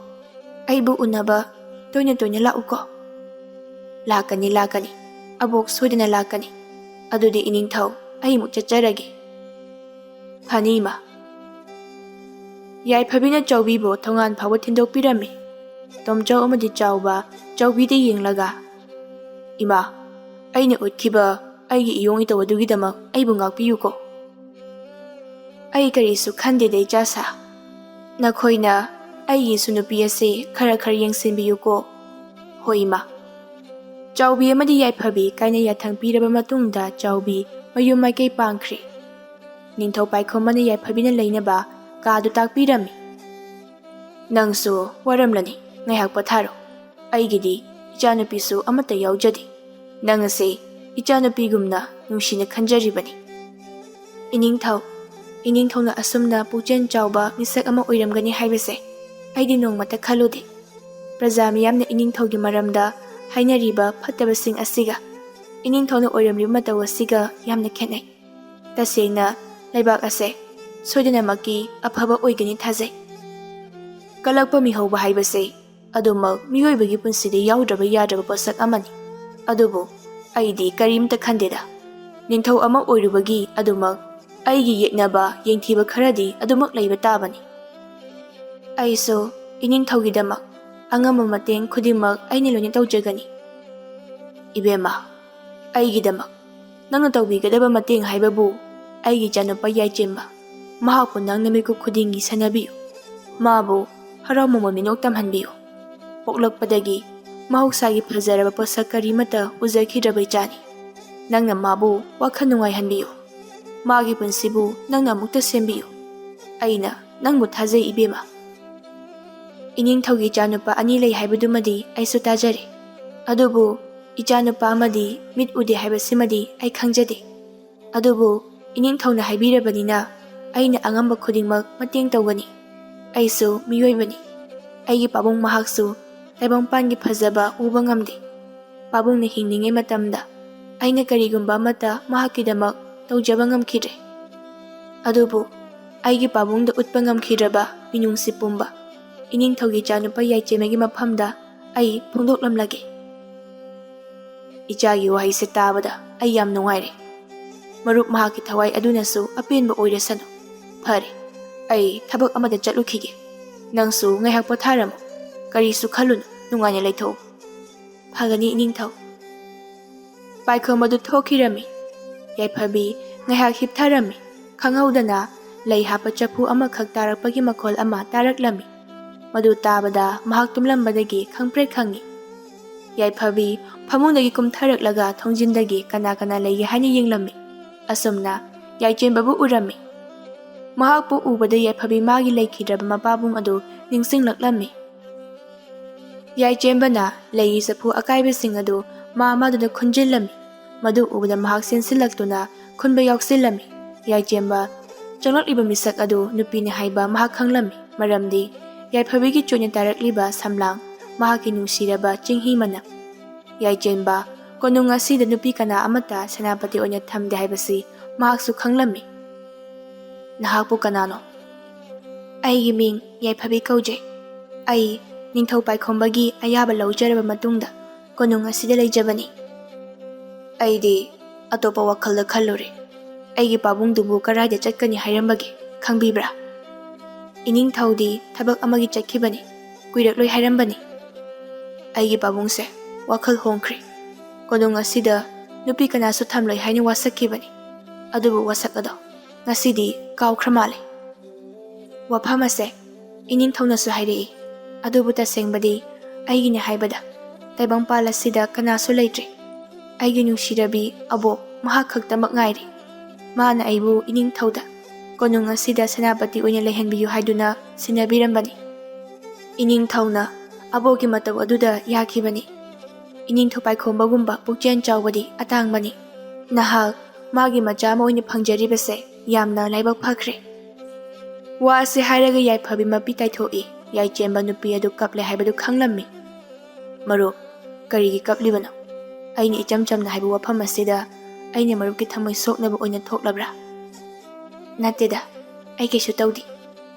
ꯑꯩꯕꯨ ꯎꯅꯕ ꯇꯣꯏꯅ ꯇꯣꯏꯅ ꯂꯥꯛꯎꯀꯣ꯫ "ꯂꯥꯛꯀꯅꯤ, ꯂꯥꯛꯀꯅꯤ꯫ ꯑꯕꯣꯛ ꯁꯣꯏꯗꯅ ꯂꯥꯛꯀꯅꯤ꯫ ꯑꯗꯨꯗꯤ ꯏꯅꯤꯡꯊꯧ, ꯑꯩ ꯑꯃꯨꯛ ꯆꯠꯆꯔꯒꯦ꯫" "ꯐꯅꯤ, ꯏꯃꯥ꯫" ꯌꯥꯏꯐꯕꯤꯅ ꯆꯥꯎꯕꯤꯕꯨ ꯊꯣꯡꯒꯥꯟ ꯐꯥꯎꯕ ꯊꯤꯟꯗꯣꯛꯄꯤꯔꯝꯃꯤ꯫ ꯇꯣꯝꯆꯧ ꯑꯃꯗꯤ ꯆꯥꯎꯕ ꯆꯥꯎꯕꯤꯗ ꯌꯦꯡꯂꯒ, "ꯏꯃꯥ, ꯑꯩꯅ ꯎꯠꯈꯤꯕ ꯑꯩꯒꯤ ꯏꯌꯣꯡ ꯏꯇꯧ ꯑꯗꯨꯒꯤꯗꯃꯛ ꯑꯩꯕꯨ ꯉꯥꯛꯄꯤꯌꯨꯀꯣ꯫" "ꯑꯩ ꯀꯔꯤꯁꯨ ꯈꯟꯗꯦꯗ, ꯏꯆꯥꯁꯥ꯫ ꯅꯈꯣꯏꯅ ꯑꯩꯒꯤꯁꯨ ꯅꯨꯄꯤ ꯑꯁꯤ ꯈꯔ ꯈꯔ ꯌꯦꯡꯁꯤꯟꯕꯤꯌꯨꯀꯣ꯫" "ꯍꯣꯏ, ꯏꯃꯥ꯫" ꯆꯥꯎꯕꯤ ꯑꯃꯗꯤ ꯌꯥꯏꯐꯕꯤ ꯀꯥꯏꯅ ꯌꯥꯊꯪ ꯄꯤꯔꯕ ꯃꯇꯨꯡꯗ ꯆꯥꯎꯕꯤ ꯃꯌꯨꯝ ꯃꯥꯏꯀꯩ ꯄꯥꯡꯈ꯭ꯔꯦ꯫ ꯅꯤꯡꯊꯧ ꯄꯥꯏꯈꯣꯝꯕꯅ ꯌꯥꯏꯐꯕꯤꯅ ꯂꯩꯅꯕ ꯀꯥꯗꯨ ꯇꯥꯛꯄꯤꯔꯝꯃꯤ꯫ "ꯅꯪꯁꯨ ꯋꯥꯔꯝꯂꯅꯤ, ꯉꯥꯏꯍꯥꯛ ꯄꯣꯊꯥꯔꯣ꯫ ꯑꯩꯒꯤꯗꯤ ꯏꯆꯥꯅꯨꯄꯤꯁꯨ ꯑꯃꯠꯇ ꯌꯥꯎꯖꯗꯦ꯫ ꯅꯪ ꯑꯁꯤ ꯏꯆꯥꯅꯨꯄꯤꯒꯨꯝꯅ ꯅꯨꯡꯁꯤꯅ ꯈꯟꯖꯔꯤꯕꯅꯤ꯫" "ꯏꯅꯤꯡꯊꯧ, ꯏꯅꯤꯡꯊꯧꯅ ꯑꯁꯨꯝꯅ ꯄꯨꯛꯆꯦꯜ ꯆꯥꯎꯕ ꯃꯤꯁꯛ ꯑꯃ ꯑꯣꯏꯔꯝꯒꯅꯤ ꯍꯥꯏꯕꯁꯦ ꯑꯩꯗꯤ ꯅꯣꯡꯃꯇ ꯈꯜꯂꯨꯗꯦ꯫ ꯄ꯭ꯔꯖꯥ ꯃꯤꯌꯥꯝꯅ ꯏꯅꯤꯡꯊꯧꯒꯤ ꯃꯔꯝꯗ ꯍꯥꯏꯅꯔꯤꯕ ꯐꯠꯇꯕꯁꯤꯡ ꯑꯁꯤꯒ ꯏꯅꯤꯡꯊꯧꯅ ꯑꯣꯏꯔꯝꯂꯤꯕ ꯃꯇꯧ ꯑꯁꯤꯒ ꯌꯥꯝꯅ ꯈꯦꯠꯅꯩ꯫ ꯇꯁꯦꯡꯅ ꯂꯩꯕꯥꯛ ꯑꯁꯦ ꯁꯣꯏꯗꯅꯃꯛꯀꯤ ꯑꯐꯕ ꯑꯣꯏꯒꯅꯤ ꯊꯥꯖꯩ꯫ ꯀꯂꯛꯄ ꯃꯤꯍꯧꯕ ꯍꯥꯏꯕꯁꯦ ꯑꯗꯨꯃꯛ ꯃꯤꯑꯣꯏꯕꯒꯤ ꯄꯨꯟꯁꯤꯗ ꯌꯥꯎꯗ꯭ꯔꯕ ꯌꯥꯗ꯭ꯔꯕ ꯄꯣꯠꯁꯛ ꯑꯃꯅꯤ꯫ ꯑꯗꯨꯕꯨ ꯑꯩꯗꯤ ꯀꯔꯤꯝꯇ ꯈꯟꯗꯦꯗ꯫ ꯅꯤꯡꯊꯧ ꯑꯃ ꯑꯣꯏꯔꯨꯕꯒꯤ ꯑꯗꯨꯃꯛ ꯑꯩꯒꯤ ꯌꯦꯛꯅꯕ ꯌꯦꯡꯊꯤꯕ ꯈꯔꯗꯤ ꯑꯗꯨꯃꯛ ꯂꯩꯕ ꯇꯥꯕꯅꯤ꯫ ꯑꯩꯁꯨ ꯏꯅꯤꯡꯊꯧꯒꯤꯗꯃꯛ ꯑꯉꯝꯕ ꯃꯇꯦꯡ ꯈꯨꯗꯤꯡꯃꯛ ꯑꯩꯅ ꯂꯣꯏꯅ ꯇꯧꯖꯒꯅꯤ꯫" "ꯏꯕꯦꯝꯃ, ꯑꯩꯒꯤꯗꯃꯛ ꯅꯪꯅ ꯇꯧꯕꯤꯒꯗꯕ ꯃꯇꯦꯡ ꯍꯥꯏꯕꯕꯨ ꯑꯩꯒꯤ ꯏꯆꯥꯅꯨꯄꯥ ꯌꯥꯏꯆꯦꯝꯕ, ꯃꯍꯥꯛꯄꯨ ꯅꯪꯅ ꯃꯤꯀꯨꯞ ꯈꯨꯗꯤꯡꯒꯤ ꯁꯦꯟꯅꯕꯤꯌꯨ꯫ ꯃꯥꯕꯨ ꯍꯔꯥꯎ ꯃꯃꯣꯟ ꯃꯤꯅꯣꯛ ꯇꯝꯍꯟꯕꯤꯌꯨ꯫ ꯄꯣꯛꯂꯛꯄꯗꯒꯤ ꯃꯍꯧꯁꯥꯒꯤ ꯐꯖꯔꯕ ꯄꯣꯠꯁꯛ ꯀꯔꯤꯃꯠꯇ ꯎꯖꯈꯤꯗ꯭ꯔꯕ ꯏꯆꯥꯅꯤ꯫ ꯅꯪꯅ ꯃꯥꯕꯨ ꯋꯥꯈꯜ ꯅꯨꯡꯉꯥꯏꯍꯟꯕꯤꯌꯨ꯫ ꯃꯥꯒꯤ ꯄꯨꯟꯁꯤꯕꯨ ꯅꯪꯅ ꯑꯃꯨꯛꯇ ꯁꯦꯝꯕꯤꯌꯨ꯫ ꯑꯩꯅ ꯅꯪꯕꯨ ꯊꯥꯖꯩ, ꯏꯕꯦꯝꯃ꯫" ꯏꯅꯤꯡꯊꯧꯒꯤ ꯏꯆꯥꯅꯨꯄꯥ ꯑꯅꯤ ꯂꯩ ꯍꯥꯏꯕꯗꯨꯃꯗꯤ ꯑꯩꯁꯨ ꯇꯥꯖꯔꯦ꯫ ꯑꯗꯨꯕꯨ ꯏꯆꯥꯅꯨꯄꯥ ꯑꯃꯗꯤ ꯃꯤꯠ ꯎꯗꯦ ꯍꯥꯏꯕꯁꯤꯃꯗꯤ ꯑꯩ ꯈꯪꯖꯗꯦ꯫ ꯑꯗꯨꯕꯨ ꯏꯅꯤꯡꯊꯧꯅ ꯍꯥꯏꯕꯤꯔꯕꯅꯤꯅ ꯑꯩꯅ ꯑꯉꯝꯕ ꯈꯨꯗꯤꯡꯃꯛ ꯃꯇꯦꯡ ꯇꯧꯒꯅꯤ꯫ ꯑꯩꯁꯨ ꯃꯤꯑꯣꯏꯕꯅꯤ꯫ ꯑꯩꯒꯤ ꯄꯥꯕꯨꯡ ꯃꯍꯥꯛꯁꯨ ꯇꯥꯏꯕꯪꯄꯥꯟꯒꯤ ꯐꯖꯕ ꯎꯕ ꯉꯝꯗꯦ꯫ ꯄꯥꯕꯨꯡꯅ ꯍꯤꯡꯂꯤꯉꯩ ꯃꯇꯝꯗ ꯑꯩꯅ ꯀꯔꯤꯒꯨꯝꯕ ꯑꯃꯠꯇ ꯃꯍꯥꯛꯀꯤꯗꯃꯛ ꯇꯧꯖꯕ ꯉꯝꯈꯤꯗ꯭ꯔꯦ꯫ ꯑꯗꯨꯕꯨ ꯑꯩꯒꯤ ꯄꯥꯕꯨꯡꯗ ꯎꯠꯄ ꯉꯝꯈꯤꯗ꯭ꯔꯕ ꯃꯤꯅꯨꯡꯁꯤ ꯄꯨꯝꯕ ꯏꯅꯤꯡꯊꯧꯒꯤ ꯏꯆꯥꯅꯨꯄꯥ ꯌꯥꯏꯆꯦꯝꯕꯒꯤ ꯃꯐꯝꯗ ꯑꯩ ꯐꯣꯡꯗꯣꯛꯂꯝꯂꯒꯦ꯫ ꯏꯆꯥꯒꯤ ꯋꯥꯍꯩꯁꯦ ꯇꯥꯕꯗ ꯑꯩ ꯌꯥꯝ ꯅꯨꯡꯉꯥꯏꯔꯦ꯫ ꯃꯔꯨꯞ ꯃꯍꯥꯛꯀꯤ ꯊꯋꯥꯏ ꯑꯗꯨꯅꯁꯨ ꯑꯄꯦꯟꯕ ꯑꯣꯏꯔꯁꯅꯨ꯫ ꯐꯔꯦ, ꯑꯩ ꯊꯕꯛ ꯑꯃꯗ ꯆꯠꯂꯨꯈꯤꯒꯦ꯫ ꯅꯪꯁꯨ ꯉꯥꯏꯍꯥꯛ ꯄꯣꯊꯥꯔꯝꯃꯨ꯫ ꯀꯔꯤꯁꯨ ꯈꯜꯂꯨꯅꯨ, ꯅꯨꯡꯉꯥꯏꯅ ꯂꯩꯊꯣꯛꯎ꯫ ꯐꯒꯅꯤ, ꯏꯅꯤꯡꯊꯧ꯫ ꯄꯥꯏꯈꯣꯝꯕꯗꯨ ꯊꯣꯛꯈꯤꯔꯝꯃꯤ꯫ ꯌꯥꯏꯐꯕꯤ ꯉꯥꯏꯍꯥꯛ ꯍꯤꯞꯊꯔꯝꯃꯤ꯫ ꯈꯪꯍꯧꯗꯅ ꯂꯩ ꯍꯥꯞꯄ ꯆꯐꯨ ꯑꯃꯈꯛ ꯇꯥꯔꯛꯄꯒꯤ ꯃꯈꯣꯜ ꯑꯃ ꯇꯥꯔꯛꯂꯝꯃꯤ꯫ ꯃꯗꯨ ꯇꯥꯕꯗ ꯃꯍꯥꯛ ꯇꯨꯝꯂꯝꯕꯗꯒꯤ ꯈꯪꯄ꯭ꯔꯦꯛ ꯈꯪꯉꯤ꯫ ꯌꯥꯏꯐꯕꯤ ꯐꯃꯨꯡꯗꯒꯤ ꯀꯨꯝꯊꯔꯛꯂꯒ ꯊꯣꯡꯖꯤꯟꯗꯒꯤ ꯀꯅꯥ ꯀꯅꯥ ꯂꯩꯒꯦ ꯍꯥꯏꯅ ꯌꯦꯡꯂꯝꯃꯤ꯫ ꯑꯁꯨꯝꯅ ꯌꯥꯏꯆꯦꯟꯕꯕꯨ ꯎꯔꯝꯃꯤ꯫ ꯃꯍꯥꯛꯄꯨ ꯎꯕꯗ ꯌꯥꯏꯐꯕꯤ ꯃꯥꯒꯤ ꯂꯩꯈꯤꯗ꯭ꯔꯕ ꯃꯄꯥꯕꯨꯡ ꯑꯗꯨ ꯅꯤꯡꯁꯤꯡꯂꯛꯂꯝꯃꯤ꯫ ꯌꯥꯏꯆꯦꯟꯕꯅ ꯂꯩꯒꯤ ꯆꯐꯨ ꯑꯀꯥꯏꯕꯁꯤꯡ ꯑꯗꯨ ꯃꯥ ꯃꯥꯗꯨꯅ ꯈꯨꯟꯖꯤꯜꯂꯝꯃꯤ꯫ ꯃꯗꯨ ꯎꯕꯗ ꯃꯍꯥꯛ ꯆꯦꯟꯁꯤꯜꯂꯛꯇꯨꯅ ꯈꯨꯟꯕ ꯌꯥꯎꯁꯤꯜꯂꯝꯃꯤ꯫ ꯌꯥꯏꯆꯦꯟꯕ ꯆꯪꯂꯛꯂꯤꯕ ꯃꯤꯁꯛ ꯑꯗꯨ ꯅꯨꯄꯤꯅꯤ ꯍꯥꯏꯕ ꯃꯍꯥꯛ ꯈꯪꯂꯝꯃꯤ, ꯃꯔꯝꯗꯤ ꯌꯥꯏꯐꯕꯤꯒꯤ ꯆꯣꯠꯅ ꯇꯥꯔꯛꯂꯤꯕ ꯁꯝꯂꯥꯡ ꯃꯍꯥꯛꯀꯤ ꯅꯨꯡꯁꯤꯔꯕ ꯆꯤꯡꯍꯤ ꯃꯅꯝ꯫ ꯌꯥꯏꯆꯦꯟꯕ ꯀꯣꯅꯨꯡ ꯑꯁꯤꯗ ꯅꯨꯄꯤ ꯀꯅꯥ ꯑꯃꯠꯇ ꯁꯦꯅꯥꯄꯇꯤ ꯑꯣꯏꯅ ꯊꯝꯗꯦ ꯍꯥꯏꯕꯁꯤ ꯃꯍꯥꯛꯁꯨ ꯈꯪꯂꯝꯃꯤ꯫ "ꯅꯍꯥꯛꯄꯨ ꯀꯅꯥꯅꯣ?" "ꯑꯩꯒꯤ ꯃꯤꯡ ꯌꯥꯏꯐꯕꯤ ꯀꯧꯖꯩ꯫ ꯑꯩ ꯅꯤꯡꯊꯧ ꯄꯥꯏꯈꯣꯝꯕꯒꯤ ꯑꯌꯥꯕ ꯂꯧꯖꯔꯕ ꯃꯇꯨꯡꯗ ꯀꯣꯅꯨꯡ ꯑꯁꯤꯗ ꯂꯩꯖꯕꯅꯤ꯫" "ꯑꯩꯗꯤ ꯑꯇꯣꯞꯄ ꯋꯥꯈꯜꯗ ꯈꯜꯂꯨꯔꯦ꯫ ꯑꯩꯒꯤ ꯄꯥꯕꯨꯡꯗꯨꯕꯨ ꯀꯔꯥꯏꯗ ꯆꯠꯀꯅꯤ ꯍꯥꯏꯔꯝꯕꯒꯦ ꯈꯪꯕꯤꯕ꯭ꯔꯥ?" "ꯏꯅꯤꯡꯊꯧꯗꯤ ꯊꯕꯛ ꯑꯃꯒꯤ ꯆꯠꯈꯤꯕꯅꯤ, ꯀꯨꯏꯔꯛꯂꯣꯏ ꯍꯥꯏꯔꯝꯕꯅꯤ꯫" "ꯑꯩꯒꯤ ꯄꯥꯕꯨꯡꯁꯦ ꯋꯥꯈꯜ ꯍꯣꯡꯈ꯭ꯔꯦ꯫ ꯀꯣꯅꯨꯡ ꯑꯁꯤꯗ ꯅꯨꯄꯤ ꯀꯅꯥꯁꯨ ꯊꯝꯂꯣꯏ ꯍꯥꯏꯅ ꯋꯥꯁꯛꯈꯤꯕꯅꯤ꯫ ꯑꯗꯨꯕꯨ ꯋꯥꯁꯛ ꯑꯗꯣ ꯉꯁꯤꯗꯤ ꯀꯥꯎꯈ꯭ꯔ ꯃꯥꯜꯂꯦ꯫" "ꯋꯥꯐꯝ ꯑꯁꯦ ꯏꯅꯤꯡꯊꯧꯅꯁꯨ ꯍꯥꯏꯔꯛꯏ꯫ ꯑꯗꯨꯕꯨ ꯇꯁꯦꯡꯕꯗꯤ ꯑꯩꯒꯤꯅꯤ ꯍꯥꯏꯕꯗ ꯇꯥꯏꯕꯪꯄꯥꯜ ꯑꯁꯤꯗ ꯀꯅꯥꯁꯨ ꯂꯩꯇ꯭ꯔꯦ꯫ ꯑꯩꯒꯤ ꯅꯨꯡꯁꯤꯔꯕꯤ ꯑꯕꯣꯛ ꯃꯍꯥꯛ ꯈꯛꯇꯃꯛ ꯉꯥꯏꯔꯦ꯫ ꯃꯥꯅ ꯑꯩꯕꯨ ꯏꯅꯤꯡꯊꯧꯗ ꯀꯣꯅꯨꯡ ꯑꯁꯤꯗ ꯁꯦꯅꯥꯄꯇꯤ ꯑꯣꯏꯅ ꯂꯩꯍꯟꯕꯤꯌꯨ ꯍꯥꯏꯗꯨꯅ ꯁꯤꯟꯅꯕꯤꯔꯝꯕꯅꯤ꯫" ꯏꯅꯤꯡꯊꯧꯅ ꯑꯕꯣꯛꯀꯤ ꯃꯇꯧ ꯑꯗꯨꯗ ꯌꯥꯈꯤꯕꯅꯤ꯫ ꯏꯅꯤꯡꯊꯧ ꯄꯥꯏꯈꯣꯝꯕꯒꯨꯝꯕ ꯄꯨꯛꯆꯦꯜ ꯆꯥꯎꯕꯗꯤ ꯑꯇꯥꯡꯕꯅꯤ꯫ ꯅꯍꯥꯛ ꯃꯥꯒꯤ ꯃꯆꯥ ꯑꯃ ꯑꯣꯏꯅ ꯐꯪꯖꯔꯤꯕꯁꯦ ꯌꯥꯝꯅ ꯂꯥꯏꯕꯛ ꯐꯈ꯭ꯔꯦ꯫ ꯋꯥꯁꯦ ꯍꯥꯏꯔꯒ ꯌꯥꯏꯐꯕꯤ ꯃꯄꯤ ꯇꯥꯏꯊꯣꯛꯏ꯫ ꯌꯥꯏꯆꯦꯟꯕ ꯅꯨꯄꯤ ꯑꯗꯨ ꯀꯞꯂꯦ ꯍꯥꯏꯕꯗꯨ ꯈꯪꯂꯝꯃꯤ꯫ "ꯃꯔꯨꯞ, ꯀꯔꯤꯒꯤ ꯀꯞꯂꯤꯕꯅꯣ? ꯑꯩꯅ ꯏꯆꯝ ꯆꯝꯅ ꯍꯥꯏꯕ ꯋꯥꯐꯝ ꯑꯁꯤꯗ ꯑꯩꯅ ꯃꯔꯨꯞꯀꯤ ꯊꯃꯣꯏ ꯁꯣꯛꯅꯕ ꯑꯣꯏꯅ ꯊꯣꯛꯂꯕ꯭ꯔꯥ?" "ꯅꯠꯇꯦꯗ, ꯑꯩ ꯀꯩꯁꯨ ꯇꯧꯗꯦ꯫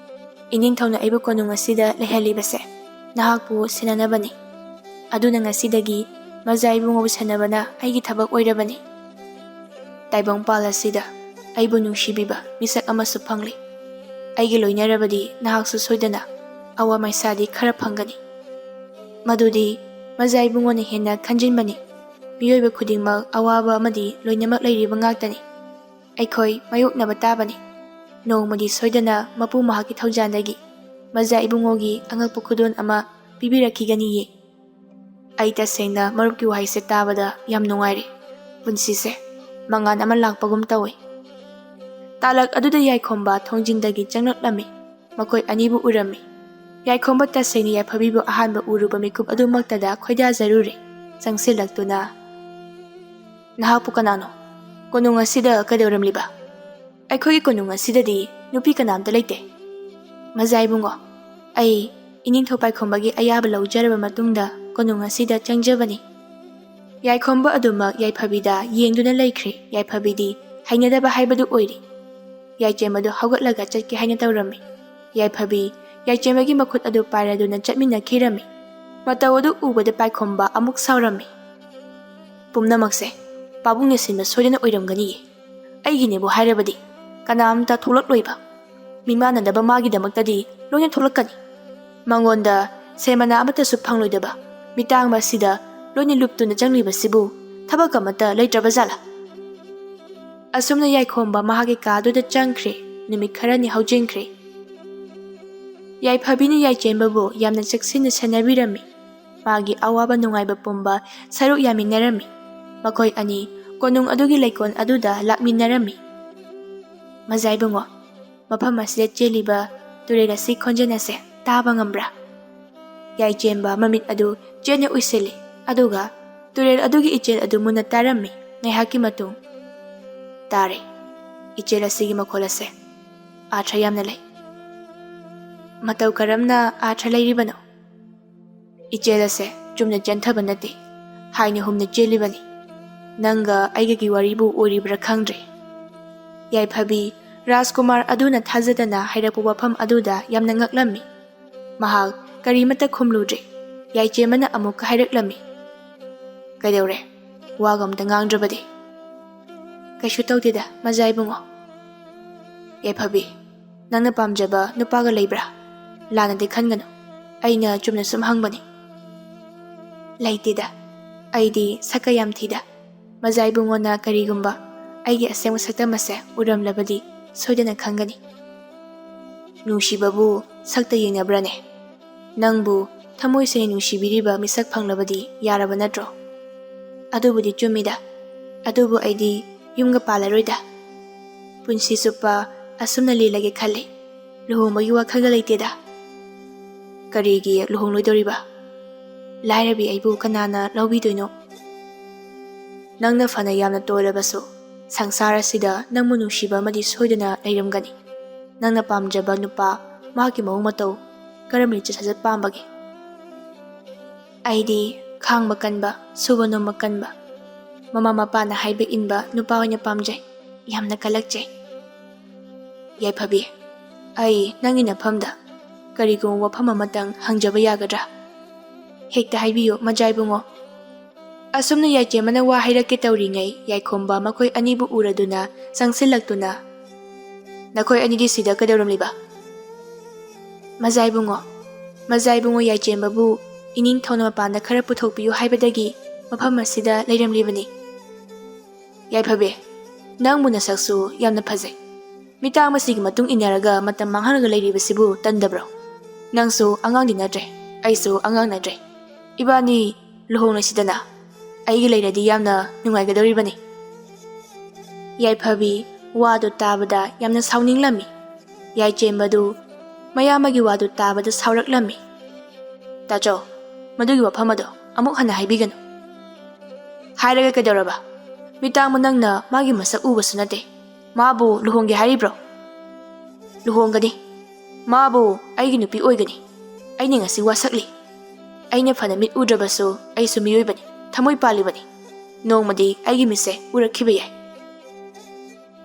ꯏꯅꯤꯡꯊꯧꯅ ꯑꯩꯕꯨ ꯀꯣꯅꯨꯡ ꯑꯁꯤꯗ ꯂꯩꯍꯜꯂꯤꯕꯁꯦ ꯅꯍꯥꯛꯄꯨ ꯁꯦꯟꯅꯅꯕꯅꯤ꯫ ꯑꯗꯨꯅ ꯉꯁꯤꯗꯒꯤ ꯃꯖꯥ ꯏꯕꯨꯡꯉꯣꯕꯨ ꯁꯦꯟꯅꯕꯅ ꯑꯩꯒꯤ ꯊꯕꯛ ꯑꯣꯏꯔꯕꯅꯤ꯫ ꯇꯥꯏꯕꯪꯄꯥꯜ ꯑꯁꯤꯗ ꯑꯩꯕꯨ ꯅꯨꯡꯁꯤꯕꯤꯕ ꯃꯤꯁꯛ ꯑꯃꯁꯨ ꯐꯪꯂꯦ꯫ ꯑꯩꯒꯤ ꯂꯣꯏꯅꯔꯕꯗꯤ ꯅꯍꯥꯛꯁꯨ ꯁꯣꯏꯗꯅ ꯑꯋꯥ ꯃꯩꯁꯥꯗꯤ ꯈꯔ ꯐꯪꯒꯅꯤ꯫ ꯃꯗꯨꯗꯤ ꯃꯖꯥ ꯏꯕꯨꯡꯉꯣꯅ ꯍꯦꯟꯅ ꯈꯟꯖꯤꯟꯕꯅꯤ꯫ ꯃꯤꯑꯣꯏꯕ ꯈꯨꯗꯤꯡꯃꯛ ꯑꯋꯥꯕ ꯑꯃꯗꯤ ꯂꯣꯏꯅꯃꯛ ꯂꯩꯔꯤꯕ ꯉꯥꯛꯇꯅꯤ꯫ ꯑꯩꯈꯣꯏ ꯃꯥꯌꯣꯛꯅꯕ ꯇꯥꯕꯅꯤ꯫ ꯅꯣꯡꯃꯗꯤ ꯁꯣꯏꯗꯅ ꯃꯄꯨ ꯃꯍꯥꯛꯀꯤ ꯊꯧꯖꯥꯜꯗꯒꯤ ꯃꯖꯥ ꯏꯕꯨꯡꯉꯣꯒꯤ ꯑꯉꯛꯄ ꯈꯨꯗꯣꯜ ꯑꯃ ꯄꯤꯕꯤꯔꯛꯈꯤꯒꯅꯤꯌꯦ꯫ ꯑꯩ ꯇꯁꯦꯡꯅ ꯃꯔꯨꯞꯀꯤ ꯋꯥꯍꯩꯁꯦ ꯇꯥꯕꯗ ꯌꯥꯝ ꯅꯨꯡꯉꯥꯏꯔꯦ꯫ ꯄꯨꯟꯁꯤꯁꯦ ꯃꯉꯥꯜ ꯑꯃ ꯂꯥꯛꯄꯒꯨꯝ ꯇꯧꯏ꯫ ꯇꯥꯂꯛ ꯑꯗꯨꯗ ꯌꯥꯏꯈꯣꯝꯕ ꯊꯣꯡꯖꯤꯟꯗꯒꯤ ꯆꯪꯂꯛꯂꯝꯃꯤ꯫ ꯃꯈꯣꯏ ꯑꯅꯤꯕꯨ ꯎꯔꯝꯃꯤ꯫ ꯌꯥꯏꯈꯣꯝꯕ ꯇꯁꯦꯡꯅ ꯌꯥꯏꯐꯕꯤꯕꯨ ꯑꯍꯥꯟꯕ ꯎꯔꯨꯕ ꯃꯤꯀꯨꯞ ꯑꯗꯨꯃꯛꯇꯗ ꯈꯣꯏꯗꯥꯖꯔꯨꯔꯦ꯫ ꯆꯪꯁꯤꯜꯂꯛꯇꯨꯅ, "ꯅꯍꯥꯛꯄꯨ ꯀꯅꯥꯅꯣ? ꯀꯣꯅꯨꯡ ꯑꯁꯤꯗ ꯀꯩꯗꯧꯔꯝꯂꯤꯕ?" "ꯑꯩꯈꯣꯏꯒꯤ ꯀꯣꯅꯨꯡ ꯑꯁꯤꯗꯗꯤ ꯅꯨꯄꯤ ꯀꯅꯥꯝꯇ ꯂꯩꯇꯦ, ꯃꯖꯥ ꯏꯕꯨꯡꯉꯣ꯫ ꯑꯩ ꯏꯅꯤꯡꯊꯧ ꯄꯥꯏꯈꯣꯝꯕꯒꯤ ꯑꯌꯥꯕ ꯂꯧꯖꯔꯕ ꯃꯇꯨꯡꯗ ꯀꯣꯅꯨꯡ ꯑꯁꯤꯗ ꯆꯪꯖꯕꯅꯤ꯫" ꯌꯥꯏꯈꯣꯝꯕ ꯑꯗꯨꯃꯛ ꯌꯥꯏꯐꯕꯤꯗ ꯌꯦꯡꯗꯨꯅ ꯂꯩꯈ꯭ꯔꯦ꯫ ꯌꯥꯏꯐꯕꯤꯗꯤ ꯍꯩꯅꯗꯕ ꯍꯥꯏꯕꯗꯨ ꯑꯣꯏꯔꯦ꯫ ꯌꯥꯏꯆꯦꯝꯕꯗꯨ ꯍꯧꯒꯠꯂꯒ ꯆꯠꯀꯦ ꯍꯥꯏꯅ ꯇꯧꯔꯝꯃꯤ꯫ ꯌꯥꯏꯐꯕꯤ ꯌꯥꯏꯆꯦꯝꯕꯒꯤ ꯃꯈꯨꯠ ꯑꯗꯨ ꯄꯥꯏꯔꯗꯨꯅ ꯆꯠꯃꯤꯟꯅꯈꯤꯔꯝꯃꯤ꯫ ꯃꯇꯧ ꯑꯗꯨ ꯎꯕꯗ ꯄꯥꯏꯈꯣꯝꯕ ꯑꯃꯨꯛ ꯁꯥꯎꯔꯝꯃꯤ꯫ "ꯄꯨꯝꯅꯃꯛꯁꯦ ꯄꯥꯕꯨꯡꯅ ꯁꯤꯟꯕ ꯁꯣꯏꯗꯅ ꯑꯣꯏꯔꯝꯒꯅꯤꯌꯦ꯫ ꯑꯩꯒꯤꯅꯦꯕꯨ ꯍꯥꯏꯔꯕꯗꯤ ꯀꯅꯥꯝꯇ ꯊꯣꯛꯂꯛꯂꯣꯏꯕ꯫ ꯃꯤꯃꯥꯟꯅꯗꯕ ꯃꯥꯒꯤꯗꯃꯛꯇꯗꯤ ꯂꯣꯏꯅ ꯊꯣꯛꯂꯛꯀꯅꯤ꯫ ꯃꯉꯣꯟꯗ ꯁꯦꯟ ꯃꯅꯥ ꯑꯃꯠꯇꯁꯨ ꯐꯪꯂꯣꯏꯗꯕ ꯃꯤꯇꯥꯡꯕ ꯑꯁꯤꯗ ꯂꯣꯏꯅ ꯂꯨꯞꯇꯨꯅ ꯆꯪꯂꯤꯕꯁꯤꯕꯨ ꯊꯕꯛ ꯑꯃꯠꯇ ꯂꯩꯇ꯭ꯔꯕ ꯖꯥꯠꯂꯥ?" ꯑꯁꯨꯝꯅ ꯌꯥꯏꯈꯣꯝꯕ ꯃꯍꯥꯛꯀꯤ ꯀꯥꯗꯨꯗ ꯆꯪꯈ꯭ꯔꯦ꯫ ꯅꯨꯃꯤꯠ ꯈꯔꯅꯤ ꯍꯧꯖꯤꯟꯈ꯭ꯔꯦ꯫ ꯌꯥꯏꯐꯕꯤꯅ ꯌꯥꯏꯆꯦꯝꯕꯕꯨ ꯌꯥꯝꯅ ꯆꯦꯛꯁꯤꯟꯅ ꯁꯦꯟꯅꯕꯤꯔꯝꯃꯤ꯫ ꯃꯥꯒꯤ ꯑꯋꯥꯕ ꯅꯨꯡꯉꯥꯏꯕ ꯄꯨꯝꯕ ꯁꯔꯨꯛ ꯌꯥꯃꯤꯟꯅꯔꯝꯃꯤ꯫ ꯃꯈꯣꯏ ꯑꯅꯤ ꯀꯣꯅꯨꯡ ꯑꯗꯨꯒꯤ ꯂꯩꯀꯣꯜ ꯑꯗꯨꯗ ꯂꯥꯛꯃꯤꯟꯅꯔꯝꯃꯤ꯫ "ꯃꯖꯥ ꯏꯕꯨꯡꯉꯣ, ꯃꯐꯝ ꯑꯁꯤꯗ ꯆꯦꯜꯂꯤꯕ ꯇꯨꯔꯦꯜ ꯑꯁꯤ ꯈꯣꯟꯖꯦꯜ ꯑꯁꯦ ꯇꯥꯕ ꯉꯝꯕ꯭ꯔꯥ?" ꯌꯥꯏꯆꯦꯝꯕ ꯃꯃꯤꯠ ꯑꯗꯨ ꯆꯦꯠꯅ ꯎꯏꯁꯤꯜꯂꯤ, ꯑꯗꯨꯒ ꯇꯨꯔꯦꯜ ꯑꯗꯨꯒꯤ ꯏꯆꯦꯜ ꯑꯗꯨ ꯃꯨꯟꯅ ꯇꯥꯔꯝꯃꯤ꯫ ꯉꯥꯏꯍꯥꯛꯀꯤ ꯃꯇꯨꯡ, "ꯇꯥꯔꯦ꯫ ꯏꯆꯦꯜ ꯑꯁꯤꯒꯤ ꯃꯈꯣꯜ ꯑꯁꯦ ꯑꯥꯔꯊ ꯌꯥꯝꯅ ꯂꯩ꯫" "ꯃꯇꯧ ꯀꯔꯝꯅ ꯑꯥꯔꯊ ꯂꯩꯔꯤꯕꯅꯣ?" "ꯏꯆꯦꯜ ꯑꯁꯦ ꯆꯨꯝꯅ ꯆꯦꯟꯊꯕ ꯅꯠꯇꯦ, ꯍꯥꯏꯅ ꯍꯨꯝꯅ ꯆꯦꯜꯂꯤꯕꯅꯤ꯫ ꯅꯪꯒ ꯑꯩꯒꯒꯤ ꯋꯥꯔꯤꯕꯨ ꯑꯣꯏꯔꯤꯕ꯭ꯔꯥ ꯈꯪꯗ꯭ꯔꯦ꯫" ꯌꯥꯏꯐꯕꯤ, ꯔꯥꯖꯀꯨꯃꯥꯔ ꯑꯗꯨꯅ ꯊꯥꯖꯗꯅ ꯍꯥꯏꯔꯛꯄ ꯋꯥꯐꯝ ꯑꯗꯨꯗ ꯌꯥꯝꯅ ꯉꯛꯂꯝꯃꯤ꯫ ꯃꯍꯥꯛ ꯀꯔꯤꯃꯠꯇ ꯈꯨꯝꯂꯨꯗ꯭ꯔꯦ꯫ ꯌꯥꯏꯆꯦꯃꯅ ꯑꯃꯨꯛꯀ ꯍꯥꯏꯔꯛꯂꯝꯃꯤ, "ꯀꯩꯗꯧꯔꯦ? ꯋꯥꯒ ꯑꯝꯇ ꯉꯥꯡꯗ꯭ꯔꯕꯗꯤ?" "ꯀꯩꯁꯨ ꯇꯧꯗꯦꯗ, ꯃꯖꯥ ꯏꯕꯨꯡꯉꯣ꯫" "ꯌꯥꯏꯐꯕꯤ, ꯅꯪꯅ ꯄꯥꯝꯖꯕ ꯅꯨꯄꯥꯒ ꯂꯩꯕ꯭ꯔꯥ? ꯂꯥꯟꯅꯗꯤ ꯈꯟꯒꯅꯨ, ꯑꯩꯅ ꯆꯨꯝꯅ ꯁꯨꯝ ꯍꯪꯕꯅꯤ꯫" "ꯂꯩꯇꯦꯗ, ꯑꯩꯗꯤ ꯁꯛꯀ ꯌꯥꯝ ꯊꯤꯗ꯫ ꯃꯖꯥ ꯏꯕꯨꯡꯉꯣꯅ ꯀꯔꯤꯒꯨꯝꯕ ꯑꯩꯒꯤ ꯑꯁꯦꯡꯕ ꯁꯛꯇꯝ ꯑꯁꯦ ꯎꯔꯝꯂꯕꯗꯤ ꯁꯣꯏꯗꯅ ꯈꯪꯒꯅꯤ꯫" "ꯅꯨꯡꯁꯤꯕꯕꯨ ꯁꯛꯇ ꯌꯦꯡꯅꯕ꯭ꯔꯥꯅꯦ? ꯅꯪꯕꯨ ꯊꯃꯣꯏ ꯁꯦꯡꯅ ꯅꯨꯡꯁꯤꯕꯤꯔꯤꯕ ꯃꯤꯁꯛ ꯐꯪꯂꯕꯗꯤ ꯌꯥꯔꯕ ꯅꯠꯇ꯭ꯔꯣ?" "ꯑꯗꯨꯕꯨꯗꯤ ꯆꯨꯝꯃꯤꯗ, ꯑꯗꯨꯕꯨ ꯑꯩꯗꯤ ꯌꯨꯝꯒ ꯄꯥꯜꯂꯔꯣꯏꯗ꯫ ꯄꯨꯟꯁꯤ ꯆꯨꯞꯄ ꯑꯁꯨꯝꯅ ꯂꯦꯜꯂꯒꯦ ꯈꯜꯂꯤ꯫ ꯂꯨꯍꯣꯡꯕꯒꯤ ꯋꯥꯈꯜꯒ ꯂꯩꯇꯦꯗ꯫" "ꯀꯔꯤꯒꯤ ꯂꯨꯍꯣꯡꯂꯣꯏꯗꯧꯔꯤꯕ? ꯂꯥꯏꯔꯕꯤ ꯑꯩꯕꯨ ꯀꯅꯥꯅ ꯂꯧꯕꯤꯗꯣꯏꯅꯣ? ꯅꯪꯅ ꯐꯅ ꯌꯥꯝꯅ ꯇꯣꯜꯂꯕꯁꯨ, ꯁꯪꯁꯥꯔ ꯑꯁꯤꯗ ꯅꯪꯕꯨ ꯅꯨꯡꯁꯤꯕ ꯑꯃꯗꯤ ꯁꯣꯏꯗꯅ ꯂꯩꯔꯝꯒꯅꯤ꯫ ꯅꯪꯅ ꯄꯥꯝꯖꯕ ꯅꯨꯄꯥ, ꯃꯥꯒꯤ ꯃꯑꯣꯡ ꯃꯇꯧ, ꯀꯔꯝꯕ ꯂꯤꯆꯠ ꯁꯥꯖꯠ ꯄꯥꯝꯕꯒꯦ?" "ꯑꯩꯗꯤ ꯈꯥꯡꯕ ꯀꯟꯕ, ꯁꯨꯕ ꯅꯣꯝꯕ ꯀꯟꯕ, ꯃꯃꯥ ꯃꯄꯥꯅ ꯍꯥꯏꯕ ꯏꯟꯕ ꯅꯨꯄꯥ ꯑꯣꯏꯅ ꯄꯥꯝꯖꯩ꯫ ꯌꯥꯝꯅ ꯀꯜꯂꯛꯆꯩ꯫" "ꯌꯥꯏꯐꯕꯤ, ꯑꯩ ꯅꯪꯒꯤ ꯅꯐꯝꯗ ꯀꯔꯤꯒꯨꯝꯕ ꯋꯥꯐꯝ ꯑꯃꯇꯪ ꯍꯪꯖꯕ ꯌꯥꯒꯗ꯭ꯔꯥ?" "ꯍꯦꯛꯇ ꯍꯥꯏꯕꯤꯌꯨ, ꯃꯖꯥ ꯏꯕꯨꯡꯉꯣ꯫" ꯑꯁꯨꯝꯅ ꯌꯥꯏꯆꯦꯃꯅ ꯋꯥ ꯍꯥꯏꯔꯛꯀꯦ ꯇꯧꯔꯤꯉꯩ, ꯌꯥꯏꯈꯣꯝꯕ ꯃꯈꯣꯏ ꯑꯅꯤꯕꯨ ꯎꯔꯗꯨꯅ ꯆꯪꯁꯤꯜꯂꯛꯇꯨꯅ, "ꯅꯈꯣꯏ ꯑꯅꯤꯗꯤ ꯁꯤꯗ ꯀꯩꯗꯧꯔꯝꯂꯤꯕ?" "ꯃꯖꯥ ꯏꯕꯨꯡꯉꯣ, ꯃꯖꯥ ꯏꯕꯨꯡꯉꯣ ꯌꯥꯏꯆꯦꯝꯕꯕꯨ ꯏꯅꯤꯡꯊꯧꯅ ꯃꯄꯥꯟꯗ ꯈꯔ ꯄꯨꯊꯣꯛꯄꯤꯌꯨ ꯍꯥꯏꯕꯗꯒꯤ ꯃꯐꯝ ꯑꯁꯤꯗ ꯂꯩꯔꯝꯂꯤꯕꯅꯤ꯫" "ꯌꯥꯏꯐꯕꯤ, ꯅꯪꯕꯨ ꯅꯁꯛꯁꯨ ꯌꯥꯝꯅ ꯐꯖꯩ꯫ ꯃꯤꯇꯥꯡ ꯑꯁꯤꯒꯤ ꯃꯇꯨꯡ ꯏꯟꯅꯔꯒ ꯃꯇꯝ ꯃꯥꯡꯍꯜꯂꯒ ꯂꯩꯔꯤꯕꯁꯤꯕꯨ ꯇꯟꯗꯕ꯭ꯔꯣ? ꯅꯪꯁꯨ ꯑꯉꯥꯡꯗꯤ ꯅꯠꯇ꯭ꯔꯦ, ꯑꯩꯁꯨ ꯑꯉꯥꯡ ꯅꯠꯇ꯭ꯔꯦ꯫ ꯏꯕꯥꯅꯤ ꯂꯨꯍꯣꯡꯂꯁꯤꯗꯅ꯫ ꯑꯩꯒꯤ ꯂꯩꯔꯗꯤ ꯌꯥꯝꯅ ꯅꯨꯡꯉꯥꯏꯒꯗꯧꯔꯤꯕꯅꯤ꯫" ꯌꯥꯏꯐꯕꯤ ꯋꯥꯗꯨ ꯇꯥꯕꯗ ꯌꯥꯝꯅ ꯁꯥꯎꯅꯤꯡꯂꯝꯃꯤ꯫ ꯌꯥꯏꯆꯦꯝꯕꯗꯨ ꯃꯌꯥꯝꯕꯒꯤ ꯋꯥꯗꯨ ꯇꯥꯕꯗ ꯁꯥꯎꯔꯛꯂꯝꯃꯤ꯫ "ꯇꯥꯆꯧ, ꯃꯗꯨꯒꯤ ꯋꯥꯐꯝ ꯑꯗꯣ ꯑꯃꯨꯛ ꯍꯟꯅ ꯍꯥꯏꯕꯤꯒꯅꯨ꯫" "ꯍꯥꯏꯔꯒ ꯀꯩꯗꯧꯔꯕ? ꯃꯤꯇꯥꯡꯕ ꯅꯪꯅ ꯃꯥꯒꯤ ꯃꯁꯛ ꯎꯕꯁꯨ ꯅꯠꯇꯦ꯫ ꯃꯥꯕꯨ ꯂꯨꯍꯣꯡꯒꯦ ꯍꯥꯏꯔꯤꯕ꯭ꯔꯣ?" "ꯂꯨꯍꯣꯡꯒꯅꯤ꯫ ꯃꯥꯕꯨ ꯑꯩꯒꯤ ꯅꯨꯄꯤ ꯑꯣꯏꯒꯅꯤ꯫ ꯑꯩꯅ ꯉꯁꯤ ꯋꯥꯁꯛꯂꯤ꯫ ꯑꯩꯅ ꯐꯅ ꯃꯤꯠ ꯎꯗ꯭ꯔꯕꯁꯨ ꯑꯩꯁꯨ ꯃꯤꯑꯣꯏꯕꯅꯤ, ꯊꯃꯣꯏ ꯄꯥꯜꯂꯤꯕꯅꯤ꯫ ꯅꯣꯡꯃꯗꯤ ꯑꯩꯒꯤ ꯃꯤꯠꯁꯦ ꯎꯔꯛꯈꯤꯕ ꯌꯥꯏ꯫"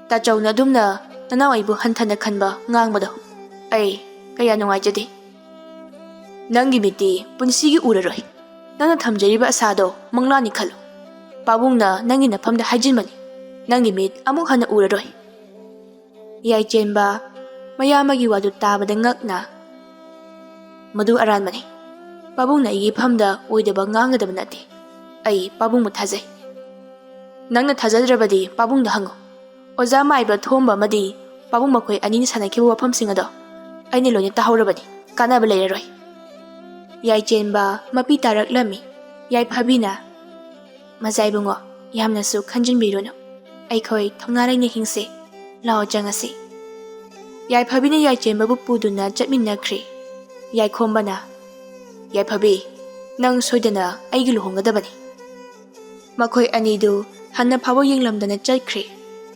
ꯇꯥꯆꯧꯅ ꯑꯗꯨꯝꯅ ꯅꯅꯥꯎ ꯑꯩꯕꯨ ꯍꯟꯊꯅ ꯈꯟꯕ ꯉꯥꯡꯕꯗꯣ ꯑꯩ ꯀꯌꯥ ꯅꯨꯡꯉꯥꯏꯖꯗꯦ꯫ ꯅꯪꯒꯤ ꯃꯤꯠꯇꯤ ꯄꯨꯟꯁꯤꯒꯤ ꯎꯔꯔꯣꯏ꯫ ꯅꯪꯅ ꯊꯝꯖꯔꯤꯕ ꯑꯁꯥꯗꯣ ꯃꯪꯂꯥꯅꯤ ꯈꯜꯂꯨ꯫ ꯄꯥꯕꯨꯡꯅ ꯅꯪꯒꯤ ꯅꯐꯝꯗ ꯍꯥꯏꯖꯤꯟꯕꯅꯤ, ꯅꯪꯒꯤ ꯃꯤꯠ ꯑꯃꯨꯛ ꯍꯟꯅ ꯎꯔꯔꯣꯏ꯫ ꯌꯥꯏꯆꯦꯟꯕ ꯃꯌꯥꯝꯕꯒꯤ ꯋꯥꯗꯨ ꯇꯥꯕꯗ ꯉꯛꯅ, "ꯃꯗꯨ ꯑꯔꯥꯟꯕꯅꯤ꯫ ꯄꯥꯕꯨꯡꯅ ꯑꯩꯒꯤ ꯏꯐꯝꯗ ꯑꯣꯏꯗꯕ ꯉꯥꯡꯒꯗꯕ ꯅꯠꯇꯦ꯫ ꯑꯩ ꯄꯥꯕꯨꯡꯕꯨ ꯊꯥꯖꯩ꯫ ꯅꯪꯅ ꯊꯥꯖꯗ꯭ꯔꯕꯗꯤ ꯄꯥꯕꯨꯡꯗ ꯍꯪꯉꯨ꯫ ꯑꯣꯖꯥ ꯃꯥꯏꯕ ꯊꯣꯝꯕ ꯑꯃꯗꯤ ꯄꯥꯕꯨꯡ ꯃꯈꯣꯏ ꯑꯅꯤꯅ ꯁꯥꯟꯅꯈꯤꯕ ꯋꯥꯐꯝꯁꯤꯡ ꯑꯗꯣ ꯑꯩꯅ ꯂꯣꯏꯅ ꯇꯥꯍꯧꯔꯕꯅꯤ꯫ ꯀꯥꯟꯅꯕ ꯂꯩꯔꯔꯣꯏ꯫" ꯌꯥꯏꯆꯦꯟꯕ ꯃꯄꯤ ꯇꯥꯔꯛꯂꯝꯃꯤ꯫ ꯌꯥꯏꯐꯕꯤꯅ, "ꯃꯖꯥ ꯏꯕꯨꯡꯉꯣ, ꯌꯥꯝꯅꯁꯨ ꯈꯟꯖꯤꯟꯕꯤꯔꯨꯅꯨ꯫ ꯑꯩꯈꯣꯏ ꯊꯧꯅꯥ ꯂꯩꯅ ꯍꯤꯡꯁꯤ꯫ ꯂꯥꯛꯑꯣ, ꯆꯪꯉꯁꯤ꯫" ꯌꯥꯏꯐꯕꯤꯅ ꯌꯥꯏꯆꯦꯟꯕꯕꯨ ꯄꯨꯗꯨꯅ ꯆꯠꯃꯤꯟꯅꯈ꯭ꯔꯦ꯫ ꯌꯥꯏꯈꯣꯝꯕꯅ, "ꯌꯥꯏꯐꯕꯤ, ꯅꯪ ꯁꯣꯏꯗꯅ ꯑꯩꯒꯤ ꯂꯨꯍꯣꯡꯒꯗꯕꯅꯤ꯫" ꯃꯈꯣꯏ ꯑꯅꯤꯗꯨ ꯍꯟꯅ ꯐꯥꯎꯕ ꯌꯦꯡꯂꯝꯗꯅ ꯆꯠꯈ꯭ꯔꯦ꯫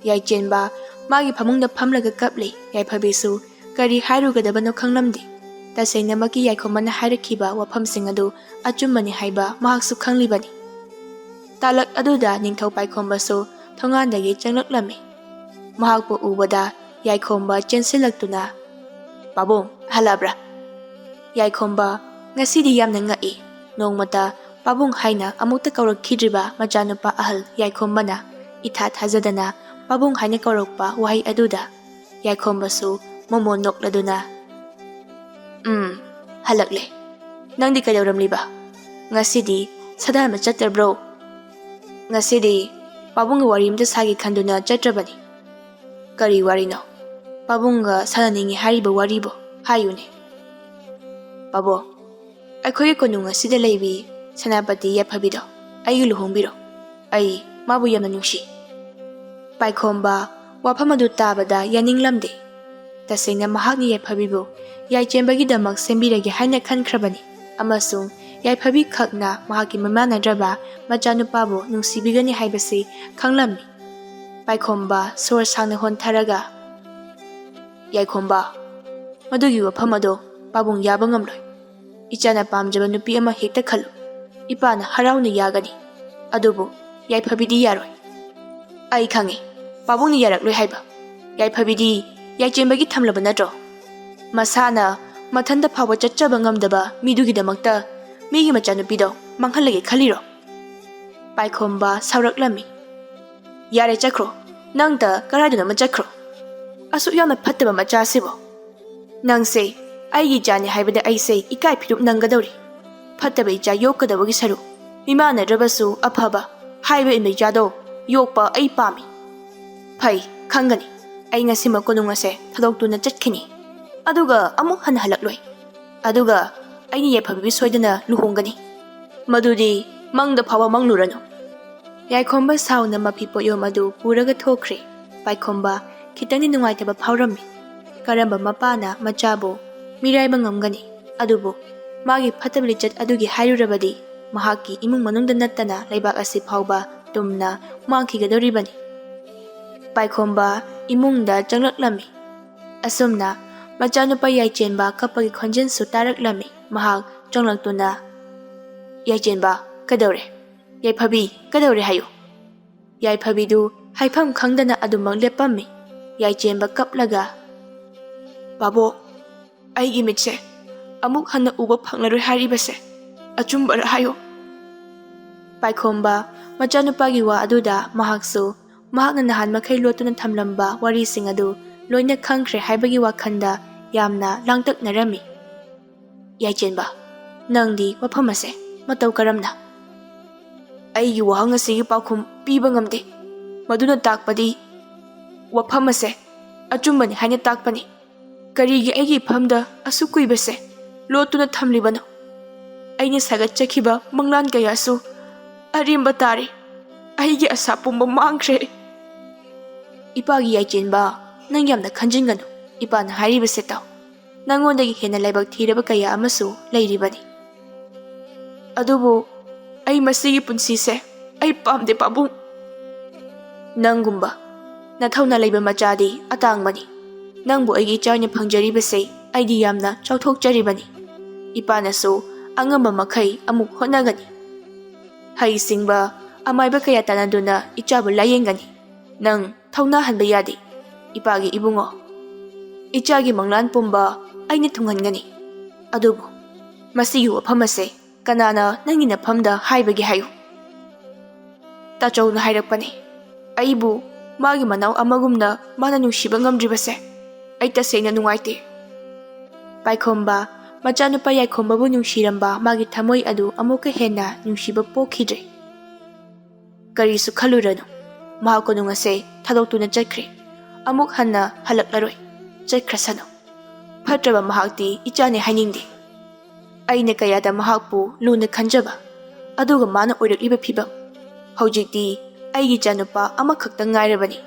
ꯌꯥꯏꯆꯦꯟꯕ ꯃꯥꯒꯤ ꯐꯃꯨꯡꯗ ꯐꯝꯂꯒ ꯀꯞꯂꯤ꯫ ꯌꯥꯏꯐꯕꯤꯁꯨ ꯀꯔꯤ ꯍꯥꯏꯔꯨꯒꯗꯕꯅꯣ ꯈꯪꯂꯝꯗꯦ꯫ ꯇꯁꯦꯡꯅꯃꯛꯀꯤ ꯌꯥꯏꯈꯣꯝꯕꯅ ꯍꯥꯏꯔꯛꯈꯤꯕ ꯋꯥꯐꯝꯁꯤꯡ ꯑꯗꯨ ꯑꯆꯨꯝꯕꯅꯤ ꯍꯥꯏꯕ ꯃꯍꯥꯛꯁꯨ ꯈꯪꯂꯤꯕꯅꯤ꯫ ꯇꯥꯂꯛ ꯑꯗꯨꯗ ꯅꯤꯡꯊꯧ ꯄꯥꯏꯈꯣꯝꯕꯁꯨ ꯊꯣꯡꯒꯥꯟꯗꯒꯤ ꯆꯪꯂꯛꯂꯝꯃꯤ꯫ ꯃꯍꯥꯛꯄꯨ ꯎꯕꯗ ꯌꯥꯏꯈꯣꯝꯕ ꯆꯦꯟꯁꯤꯜꯂꯛꯇꯨꯅ, "ꯄꯥꯕꯨꯡ, ꯍꯜꯂꯛꯑꯕ꯭ꯔꯥ?" ꯌꯥꯏꯈꯣꯝꯕ ꯉꯁꯤꯗꯤ ꯌꯥꯝꯅ ꯉꯛꯏ꯫ ꯅꯣꯡꯃꯇ ꯄꯥꯕꯨꯡ ꯍꯥꯏꯅ ꯑꯃꯨꯛꯇ ꯀꯧꯔꯛꯈꯤꯗ꯭ꯔꯤꯕ ꯃꯆꯥꯅꯨꯄꯥ ꯑꯍꯜ ꯌꯥꯏꯈꯣꯝꯕꯅ ꯏꯊꯥ ꯊꯥꯖꯗꯅ ꯄꯥꯕꯨꯡ ꯍꯥꯏꯅ ꯀꯧꯔꯛꯄ ꯋꯥꯍꯩ ꯑꯗꯨꯗ ꯌꯥꯏꯈꯣꯝꯕꯁꯨ ꯃꯣꯃꯣꯟ ꯅꯣꯛꯂꯗꯨꯅ, "ꯎꯝ, ꯍꯜꯂꯛꯂꯦ꯫ ꯅꯪꯗꯤ ꯀꯩꯗꯧꯔꯝꯂꯤꯕ? ꯉꯁꯤꯗꯤ ꯁꯥꯟꯅꯕ ꯆꯠꯇꯕ꯭ꯔꯣ?" "ꯉꯁꯤꯗꯤ ꯄꯥꯕꯨꯡꯒ ꯋꯥꯔꯤ ꯑꯃꯇ ꯁꯥꯒꯦ ꯈꯟꯗꯨꯅ ꯆꯠꯇ꯭ꯔꯕꯅꯤ꯫" "ꯀꯔꯤ ꯋꯥꯔꯤꯅꯣ? ꯄꯥꯕꯨꯡꯒ ꯁꯥꯟꯅꯅꯤꯡꯉꯤ ꯍꯥꯏꯔꯤꯕ ꯋꯥꯔꯤꯕꯣ? ꯍꯥꯏꯌꯨꯅꯦ꯫" "ꯄꯥꯕꯨꯡ, ꯑꯩꯈꯣꯏꯒꯤ ꯀꯣꯅꯨꯡ ꯑꯁꯤꯗ ꯂꯩꯕꯤ ꯁꯦꯅꯥꯄꯇꯤ ꯌꯥꯏꯐꯕꯤꯗꯣ ꯑꯩꯒꯤ ꯂꯨꯍꯣꯡꯕꯤꯔꯣ꯫ ꯑꯩ ꯃꯥꯕꯨ ꯌꯥꯝꯅ ꯅꯨꯡꯁꯤ꯫" ꯄꯥꯏꯈꯣꯝꯕ ꯋꯥꯐꯝ ꯑꯗꯨ ꯇꯥꯕꯗ ꯌꯥꯅꯤꯡꯂꯝꯗꯦ꯫ ꯇꯁꯦꯡꯅ ꯃꯍꯥꯛꯅ ꯌꯥꯏꯐꯕꯤꯕꯨ ꯌꯥꯏꯆꯦꯟꯕꯒꯤꯗꯃꯛ ꯁꯦꯝꯕꯤꯔꯒꯦ ꯍꯥꯏꯅ ꯈꯟꯈ꯭ꯔꯕꯅꯤ ꯑꯃꯁꯨꯡ ꯌꯥꯏꯐꯕꯤ ꯈꯛꯅ ꯃꯍꯥꯛꯀꯤ ꯃꯃꯥꯟꯅꯗ꯭ꯔꯕ ꯃꯆꯥꯅꯨꯄꯥꯕꯨ ꯅꯨꯡꯁꯤꯕꯤꯒꯅꯤ ꯍꯥꯏꯕꯁꯤ ꯈꯪꯂꯝꯃꯤ꯫ ꯄꯥꯏꯈꯣꯝꯕ ꯁꯣꯔ ꯁꯥꯡꯅ ꯍꯣꯟꯊꯔꯒ, "ꯌꯥꯏꯈꯣꯝꯕ, ꯃꯗꯨꯒꯤ ꯋꯥꯐꯝ ꯑꯗꯣ ꯄꯥꯕꯨꯡ ꯌꯥꯕ ꯉꯝꯂꯣꯏ꯫ ꯏꯆꯥꯅ ꯄꯥꯝꯖꯕ ꯅꯨꯄꯤ ꯑꯃ ꯍꯦꯛꯇ ꯈꯜꯂꯨ꯫ ꯏꯄꯥꯅ ꯍꯔꯥꯎꯅ ꯌꯥꯒꯅꯤ꯫ ꯑꯗꯨꯕꯨ ꯌꯥꯏꯐꯕꯤꯗꯤ ꯌꯥꯔꯣꯏ꯫" "ꯑꯩ ꯈꯪꯉꯤ, ꯄꯥꯕꯨꯡꯅ ꯌꯥꯔꯛꯂꯣꯏ ꯍꯥꯏꯕ꯫ ꯌꯥꯏꯐꯕꯤꯗꯤ ꯌꯥꯏꯆꯦꯟꯕꯒꯤ ꯊꯝꯂꯕ ꯅꯠꯇ꯭ꯔꯣ? ꯃꯁꯥꯅ ꯃꯊꯟꯇ ꯐꯥꯎꯕ ꯆꯠꯆꯕ ꯉꯝꯗꯕ ꯃꯤꯗꯨꯒꯤꯗꯃꯛꯇ ꯃꯤꯒꯤ ꯃꯆꯥꯅꯨꯄꯤꯗꯣ ꯃꯥꯡꯍꯜꯂꯒꯦ ꯈꯜꯂꯤꯔꯣ? ꯄꯥꯏꯈꯣꯝꯕ ꯁꯥꯎꯔꯛꯂꯝꯃꯤ꯫ "ꯌꯥꯔꯦ, ꯆꯠꯈ꯭ꯔꯣ꯫ ꯅꯪꯇ ꯀꯔꯥꯏꯗꯅꯣ ꯑꯃ ꯆꯠꯈ꯭ꯔꯣ꯫ ꯑꯁꯨꯛ ꯌꯥꯝꯅ ꯐꯠꯇꯕ ꯃꯆꯥꯁꯤꯕꯣ꯫ ꯅꯪꯁꯦ ꯑꯩꯒꯤ ꯏꯆꯥꯅꯤ ꯍꯥꯏꯕꯗ ꯑꯩꯁꯦ ꯏꯀꯥꯏ ꯐꯤꯔꯨꯞ ꯅꯪꯒꯗꯧꯔꯤ꯫ ꯐꯠꯇꯕ ꯏꯆꯥ ꯌꯣꯛꯀꯗꯕꯒꯤ ꯁꯔꯨꯛ ꯃꯤꯃꯥꯟꯅꯗ꯭ꯔꯕꯁꯨ ꯑꯐꯕ ꯍꯥꯏꯕ ꯏꯟꯕ ꯏꯆꯥꯗꯣ ꯌꯣꯛꯄ ꯑꯩ ꯄꯥꯝꯃꯤ꯫ ꯐꯩ, ꯈꯪꯒꯅꯤ꯫ ꯑꯩ ꯉꯁꯤꯃꯛ ꯀꯣꯅꯨꯡ ꯑꯁꯦ ꯊꯥꯗꯣꯛꯇꯨꯅ ꯆꯠꯈꯤꯅꯤ꯫ ꯑꯗꯨꯒ ꯑꯃꯨꯛ ꯍꯟꯅ ꯍꯜꯂꯛꯂꯣꯏ꯫ ꯑꯗꯨꯒ ꯑꯩꯅ ꯌꯥꯏꯐꯕꯤꯕꯨ ꯁꯣꯏꯗꯅ ꯂꯨꯍꯣꯡꯒꯅꯤ꯫ ꯃꯗꯨꯗꯤ ꯃꯪꯗ ꯐꯥꯎꯕ ꯃꯪꯂꯨꯔꯅꯨ꯫" ꯌꯥꯏꯈꯣꯝꯕ ꯁꯥꯎꯅ ꯃꯐꯤ ꯄꯣꯠꯌꯣꯝ ꯑꯗꯨ ꯄꯨꯔꯒ ꯊꯣꯛꯈ꯭ꯔꯦ꯫ ꯄꯥꯏꯈꯣꯝꯕ ꯈꯤꯇꯪꯗꯤ ꯅꯨꯡꯉꯥꯏꯇꯕ ꯐꯥꯎꯔꯝꯃꯤ꯫ ꯀꯔꯝꯕ ꯃꯄꯥꯅ ꯃꯆꯥꯕꯨ ꯃꯤꯔꯥꯏꯕ ꯉꯝꯒꯅꯤ? ꯑꯗꯨꯕꯨ ꯃꯥꯒꯤ ꯐꯠꯇꯕ ꯂꯤꯆꯠ ꯑꯗꯨꯒꯤ ꯍꯥꯏꯔꯨꯔꯕꯗꯤ ꯃꯍꯥꯛꯀꯤ ꯏꯃꯨꯡ ꯃꯅꯨꯡꯗ ꯅꯠꯇꯅ ꯂꯩꯕꯥꯛ ꯑꯁꯤ ꯐꯥꯎꯕ ꯇꯨꯝꯅ ꯃꯥꯡꯈꯤꯒꯗꯧꯔꯤꯕꯅꯤ꯫ ꯄꯥꯏꯈꯣꯝꯕ ꯏꯃꯨꯡꯗ ꯆꯪꯂꯛꯂꯝꯃꯤ꯫ ꯑꯁꯨꯝꯅ ꯃꯆꯥꯅꯨꯄꯥ ꯌꯥꯏꯆꯦꯟꯕ ꯀꯞꯄꯒꯤ ꯈꯣꯟꯖꯦꯜꯁꯨ ꯇꯥꯔꯛꯂꯝꯃꯤ꯫ ꯃꯍꯥꯛ ꯆꯪꯂꯛꯇꯨꯅ, "ꯌꯥꯏꯆꯦꯟꯕ, ꯀꯩꯗꯧꯔꯦ? ꯌꯥꯏꯐꯕꯤ, ꯀꯩꯗꯧꯔꯦ ꯍꯥꯏꯌꯨ?" ꯌꯥꯏꯐꯕꯤꯗꯨ ꯍꯥꯏꯐꯝ ꯈꯪꯗꯅ ꯑꯗꯨꯃꯛ ꯂꯦꯞꯄꯝꯃꯤ꯫ ꯌꯥꯏꯆꯦꯟꯕ ꯀꯞꯂꯒ, "ꯕꯥꯕꯣꯛ, ꯑꯩꯒꯤ ꯃꯤꯠꯁꯦ ꯑꯃꯨꯛ ꯍꯟꯅ ꯎꯕ ꯐꯪꯂꯔꯣꯏ ꯍꯥꯏꯔꯤꯕꯁꯦ ꯑꯆꯨꯝꯕꯔ ꯍꯥꯏꯌꯨ?" ꯄꯥꯏꯈꯣꯝꯕ ꯃꯆꯥꯅꯨꯄꯥꯒꯤ ꯋꯥ ꯑꯗꯨꯗ ꯃꯍꯥꯛꯁꯨ ꯃꯍꯥꯛꯅ ꯅꯍꯥꯟ ꯃꯈꯩ ꯂꯣꯠꯇꯨꯅ ꯊꯝꯂꯝꯕ ꯋꯥꯔꯤꯁꯤꯡ ꯑꯗꯨ ꯂꯣꯏꯅ ꯈꯪꯈ꯭ꯔꯦ ꯍꯥꯏꯕꯒꯤ ꯋꯥꯈꯜꯗ ꯌꯥꯝꯅ ꯂꯥꯡꯇꯛꯅꯔꯝꯃꯤ꯫ "ꯌꯥꯏꯆꯦꯟꯕ, ꯅꯪꯗꯤ ꯋꯥꯐꯝ ꯑꯁꯦ ꯃꯇꯧ ꯀꯔꯝꯅ?" "ꯑꯩꯒꯤ ꯋꯥꯍꯪ ꯑꯁꯤꯒꯤ ꯄꯥꯎꯈꯨꯝ ꯄꯤꯕ ꯉꯝꯗꯦ꯫ ꯃꯗꯨꯅ ꯇꯥꯛꯄꯗꯤ ꯋꯥꯐꯝ ꯑꯁꯦ ꯑꯆꯨꯝꯕꯅꯤ ꯍꯥꯏꯅ ꯇꯥꯛꯄꯅꯤ꯫ ꯀꯔꯤꯒꯤ ꯑꯩꯒꯤ ꯏꯐꯝꯗ ꯑꯁꯨꯛ ꯀꯨꯏꯕꯁꯦ ꯂꯣꯠꯇꯨꯅ ꯊꯝꯂꯤꯕꯅꯣ? ꯑꯩꯅ ꯁꯥꯒꯠꯆꯈꯤꯕ ꯃꯪꯂꯥꯟ ꯀꯌꯥꯁꯨ ꯑꯔꯦꯝꯕ ꯇꯥꯔꯦ꯫ ꯑꯩꯒꯤ ꯑꯁꯥ ꯄꯨꯝꯕ ꯃꯥꯡꯈ꯭ꯔꯦ꯫" "ꯏꯄꯥꯒꯤ ꯌꯥꯏꯆꯦꯟꯕ, ꯅꯪ ꯌꯥꯝꯅ ꯈꯟꯖꯤꯟꯒꯅꯨ꯫ ꯏꯄꯥꯅ ꯍꯥꯏꯔꯤꯕꯁꯦ ꯇꯥꯎ꯫ ꯅꯪꯉꯣꯟꯗꯒꯤ ꯍꯦꯟꯅ ꯂꯥꯏꯕꯛ ꯊꯤꯔꯕ ꯀꯌꯥ ꯑꯃꯁꯨ ꯂꯩꯔꯤꯕꯅꯤ꯫ ꯑꯗꯨꯕꯨ ꯑꯩ ꯃꯁꯤꯒꯤ ꯄꯨꯟꯁꯤꯁꯦ ꯑꯩ ꯄꯥꯝꯗꯦ, ꯄꯥꯕꯨꯡ꯫ ꯅꯪꯒꯨꯝꯕ ꯅꯊꯧꯅꯥ ꯂꯩꯕ ꯃꯆꯥꯗꯤ ꯑꯇꯥꯡꯕꯅꯤ꯫ ꯅꯪꯕꯨ ꯑꯩꯒꯤ ꯏꯆꯥ ꯑꯣꯏꯅ ꯐꯪꯖꯔꯤꯕꯁꯦ ꯑꯩꯗꯤ ꯌꯥꯝꯅ ꯆꯥꯎꯊꯣꯛꯆꯔꯤꯕꯅꯤ꯫ ꯏꯄꯥꯅꯁꯨ ꯑꯉꯝꯕ ꯃꯈꯩ ꯑꯃꯨꯛ ꯍꯣꯠꯅꯒꯅꯤ꯫ ꯍꯩꯁꯤꯡꯕ ꯑꯃꯥꯏꯕ ꯀꯌꯥ ꯇꯥꯟꯅꯗꯨꯅ ꯏꯆꯥꯕꯨ ꯂꯥꯌꯦꯡꯒꯅꯤ꯫ ꯅꯪ ꯊꯧꯅꯥ ꯍꯟꯕ ꯌꯥꯗꯦ, ꯏꯄꯥꯒꯤ ꯏꯕꯨꯡꯉꯣ꯫ ꯏꯆꯥꯒꯤ ꯃꯪꯂꯥꯟ ꯄꯨꯝꯕ ꯑꯩꯅ ꯊꯨꯡꯍꯟꯒꯅꯤ꯫ ꯑꯗꯨꯕꯨ ꯃꯁꯤꯒꯤ ꯋꯥꯐꯝ ꯑꯁꯦ ꯀꯅꯥꯅ ꯅꯪꯒꯤ ꯅꯐꯝꯗ ꯍꯥꯏꯕꯒꯦ ꯍꯥꯏꯌꯨ꯫ ꯇꯥꯆꯧꯅ ꯍꯥꯏꯔꯛꯄꯅꯤ꯫ ꯑꯩꯕꯨ ꯃꯥꯒꯤ ꯃꯅꯥꯎ ꯑꯃꯒꯨꯝꯅ ꯃꯥꯅ ꯅꯨꯡꯁꯤꯕ ꯉꯝꯗ꯭ꯔꯤꯕꯁꯦ ꯑꯩ ꯇꯁꯦꯡꯅ ꯅꯨꯡꯉꯥꯏꯇꯦ꯫ ꯄꯥꯏꯈꯣꯝꯕ ꯃꯆꯥꯅꯨꯄꯥ ꯌꯥꯏꯈꯣꯝꯕꯕꯨ ꯅꯨꯡꯁꯤꯔꯝꯕ ꯃꯥꯒꯤ ꯊꯃꯣꯏ ꯑꯗꯨ ꯑꯃꯨꯛꯀ ꯍꯦꯟꯅ ꯅꯨꯡꯁꯤꯕ ꯄꯣꯛꯈꯤꯗ꯭ꯔꯦ꯫ ꯀꯔꯤꯁꯨ ꯈꯜꯂꯨꯔꯅꯨ, ꯃꯍꯥꯛ ꯀꯣꯅꯨꯡ ꯑꯁꯦ ꯊꯥꯗꯣꯛꯇꯨꯅ ꯆꯠꯈ꯭ꯔꯦ꯫ ꯑꯃꯨꯛ ꯍꯟꯅ ꯍꯜꯂꯛꯂꯔꯣꯏ꯫ ꯆꯠꯈ꯭ꯔꯁꯅꯨ꯫ ꯐꯠꯇ꯭ꯔꯕ ꯃꯍꯥꯛꯇꯤ ꯏꯆꯥꯅꯦ ꯍꯥꯏꯅꯤꯡꯗꯦ꯫ ꯑꯩꯅ ꯀꯌꯥꯗ ꯃꯍꯥꯛꯄꯨ ꯂꯨꯅ ꯈꯟꯖꯕ, ꯑꯗꯨꯒ ꯃꯥꯅ ꯑꯣꯏꯔꯛꯂꯤꯕ ꯐꯤꯕꯝ꯫ ꯍꯧꯖꯤꯛꯇꯤ ꯑꯩꯒꯤ ꯏꯆꯥꯅꯨꯄꯥ ꯑꯃꯈꯛꯇ ꯉꯥꯏꯔꯕꯅꯤ꯫